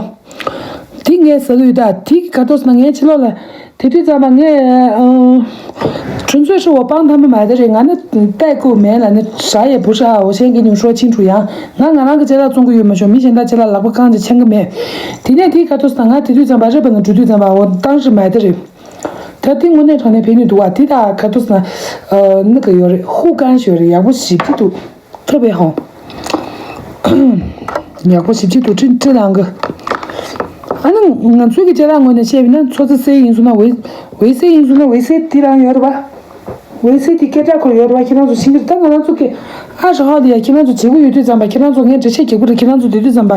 དེ་ངས་ཟ་གི་ཡོད་ད། དེ་གི་ག་ཏོ་ཟེར་ན་ངས་ཕྱི་ལོགས་ལ་དེ་དུས་ཙམ་པ་ངས་ཁྲུན་ཚོད་ཧྲི་འོ་པང་ཐམ་པ་མ་དེ་རེད། ང་ནི་ཏའི་ཀུ་མེན་ལ་ནི་ཧྲ་ཡེ་བུ་ཧྲ་འོ་ཤན་གི་ཉུང་ཧྲོ་ཆིང་ཁྲུ་ཡང་ང་ང་རང་གི་ཅ་ལག་བཙོང་གི་ཡོད་མ་ཤོ་མི་གཞན་དག་ཅ་ལག་ལག་པ་གང་ཅི་ཆང་གི་མེད། དེ་ནས་དེ་ག་ཏོ་ཟེར་ན་ང་དེ་དུས་ཙམ་པ་རེད་པ་ན་འགྲོ་དུས་ཙམ་པ་འོ་བཏང་ཧྲི་མ་དེ་རེད། ད་དེ་དངོས་གནས་དྲང་གནས་ཕན་ནུས་འདུག་བ། དེ་དག་ག་ཏོ་ཟེར་ན། ཨ་ནི་ག་ཡོད་རེད། ཧུ་ཀན་ཞོ་རེད། ཡག་པོ་ཞིབ་ཅིག་འདུག་ཐོབ་པའི་ཧོ། ཡག་པོ་ཞིབ་ཅིག་འདུག་ཀྲིན་ཀྲིན་ལང་གི། ཨ་ནི་ང་ཚོའི་གི་ཅ་ལག་ངོས་ནས་བཤད་པ་ཡིན་ན་ཚོ་ཙི་སེ་ཡིན་སོང་ན་ཝེ་ཝེ་སེ་ཡིན་སོང་ན་ཝེ་སེ་དེ་རང་ཡོད་རེད་པ། ཝེ་སེ་དེ་སྐད་གྲགས་ཁོ་ཡོད་རེད་པ། ཁྱེད་རང་ཚོ་ཤེས་ཀྱི་རེད། ད་ང་རང་ཚོ་གི་ཨ་ཧྲ་ཧ་ལི་ཡ་ཁྱེད་རང་ཚོ་བྱེད་དགོས་ཡོད་དུས་ཙམ་པ་ཁྱེད་རང་ཚོ་ངས་འགྲེལ་བཤད་རྒྱག་དགོས་རེད། ཁྱེད་རང་ཚོ་དེ་དུས་ཙམ་པ་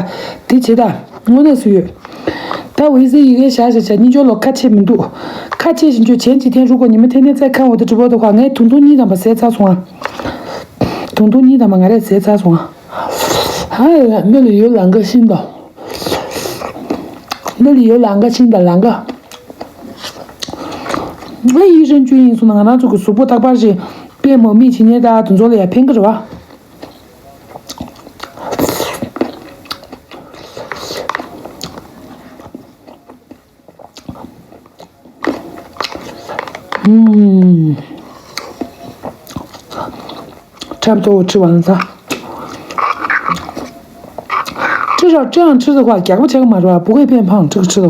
དེ་བྱེད་ད་དངོས་གནས་སུ་ཡོད། ད་འོད་ཟེར་ཡི་གེ་བཞག་བཞག་བྱ་གཉིས་སྦྱོར་ལོ་ཁ་ཆེ་མི་འདུག་ཁ་ཆེ་བཞིན་བརྗོད་བྱེད་ཀྱི་ཐེན་རུ་གོ་ཉི་མ་ཐེན་ནས་ཚད་ཁ་འོ་དེ་གྲི་པོ་དོ་ཁ་ངས་དུང་དུང་གཉིས་དང་པ་ཟས་ཚར་སོང་ཨ། དུང་དུང་གཉིས་དང་པ་ང་རས་ཟས་ཚར་སོང་ཨ། ཧ་ཡ་མི་ལ་ཡོད་ལང་ཀ་ཤིན་ཏོ། མི་ལ་ཡོད་ལང་ཀ་ཤིན་ཏོ་ལང་ཀ། ང་ཡིད་རང་བཅུ་ཡིན་སོང་ན་ང་རང་ཚོ་གི་གཟུགས་པོ་རྟག་པར་ཞིག་པད་མོ་མིག་ཕྱི་ཉལ་ད་དུ་འཛོལ་ལ་ཡ་ཕན་གི་རེད་བ། ཨུམ། ཁྲབ་ཏོ་ཁྲི་བ་ལ་ཚ། ཁྲི་ར་ཁྲི་ཡང་ཁྲི་ཟ་བ་རྒྱག་པ་བྱེད་གི་མ་རེད་བ། བུ་གའི་ཕན་ཕང་ཁྲི་ཁྲི་ཟ་བ།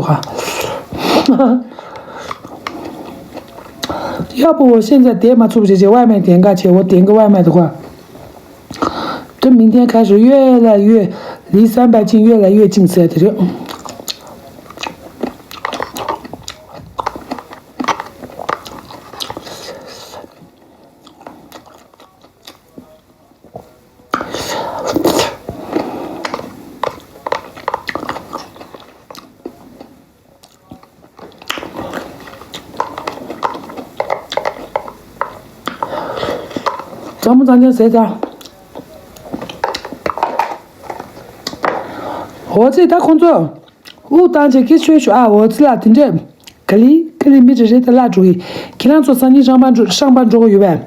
ཡག་པོ་བོ་ཤེས་ཚ་དེ་མ་ཚུགས་བྱེད་བྱེད་བ་མེད་དེང་ག་བྱེད་འོ་དེང་གི་བ་མེད་དོ་ག་དེ་མིང་དོན་ཁ་ཤོ་གཡོ་ལ་གཡོ། ལི་བསམ་པ་ཅིང་གཡོ་ལ་གཡོ་ཅིང་ཟེར་དེ་རེད། དང་པོ་ཙང་ཙང་ཟས་ཙང་། འོ་ཙི་ད་ཁོང་ཚོ་དབུགས་བཏང་བྱས་ཀི་ཤོད་ཤོད་ཨ། འོ་ཙི་ལ་དེ་འདྲས་ག་ལི་ག་ལི་མི་རེ་རེ་དེ་བརླག་འགྲོ་གི། ཁྱེད་རང་ཚོ་སང་ཉིན་ཧྲང་པ་འགྲོ་ཧྲང་པ་འགྲོ་གི་ཡོད་པས།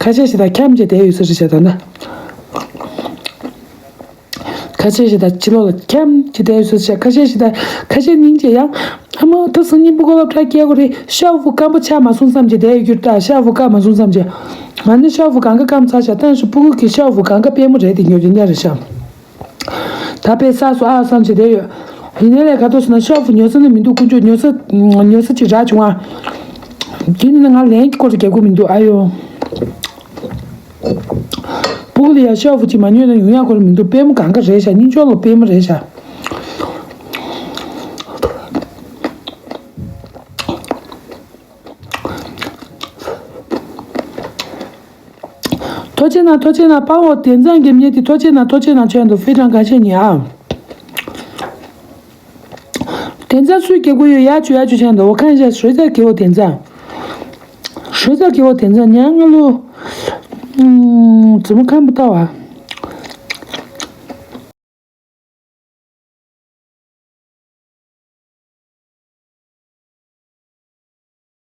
ཁ་ཤས་ཤིག་ད་འཁྱམ་བྱས་བསྡད་ཡོད་ས་རེད་བྱས་ད་ན། ཁ་ཤས་ཤིག་ད་ཕྱི་ལོགས་ལ་འཁྱམ་བྱས་བསྡད་ཡོད་ས་རེད་བྱས། ཁ་ཤས་ཤིག་ད་ཁ་ཤས་སྙིང་རྗེ་ཡང་། ཨ་མ་ད་སང་ཉིན་སྤུ་གུ་སློབ་གྲྭ་སྐྱེལ་དགོས་རེད། ཤ་བུ་སྐམ་པོ་ཆགས་མ་སོང་བསམ་བྱས་བསྡད་ཡོད་རྒྱུ་ད། ཤ་བུ་སྐམ་མ་སོང་བསམ་བྱས། ང་ནི་ཤ་བུ་གང་ག་སྐམ་ཚར་བྱས། ད་ཤ་སྤུ་གུ་གི་ཤ་བུ་གང་ག་པད་མོ་རེད་དེ་ཉོ་རྒྱུ་ཉག་རེད་ཤག་ད་དཔེ་བསགས་སོ་ཨ་བསམ་བྱས་བསྡད་ཡོད། ཡིན་ནའི་ལས་ཀ་ཐོག་སོང་ན་ཤ་བུ་ཉོ་ས་ནི་མི་འདུག་དཀོན་མཆོག་ཉོ་ས་ཉོ་ས་ཅིག་རག་བྱུང་ང་། དེ་ནི་ང་ལན་གྱི་སྐོར་རྒྱབ་དགོས་མི་འདུག་ཨ་ཡོ། སྤུ་གུ་ལ་ཡ་ཤ་བུ་ཅིག་མ་ཉོས་ན་ཡོང་ཡག་སྐོར་མི་འདུག་པད་མོ་གང་ག་རེད་ཤག་སྙིང་ཆོག་ལ་པད་མོ་རེད་ཤག་ཐུགས་རྗེ་གནང་། ཐུགས་རྗེ་གནང་། དཔའ་བོ་དན་ཚང་གི་མྱི་དེ་ཐུགས་རྗེ་གནང་། ཐུགས་རྗེ་གནང་། ཆེན་དུ་ཕི་ཀྲང་ག་ཆེ་ཉི་ཨ། དན་ཚང་སུས་སྐྱེ་དགོས་ཡོད་ཡ་ཆུ་ཡ་ཆུ་ཆེན་དུ་འོ་ཁན་ཞེས་ཧྲོས་ཚར་གི་འོ་དན་ཚང་། ཧྲོས་ཚར་གི་འོ་དན་ཚང་ཉ་ང་ལུ། ཙི་མོ་ཁམ་བུ་ཏ་བ།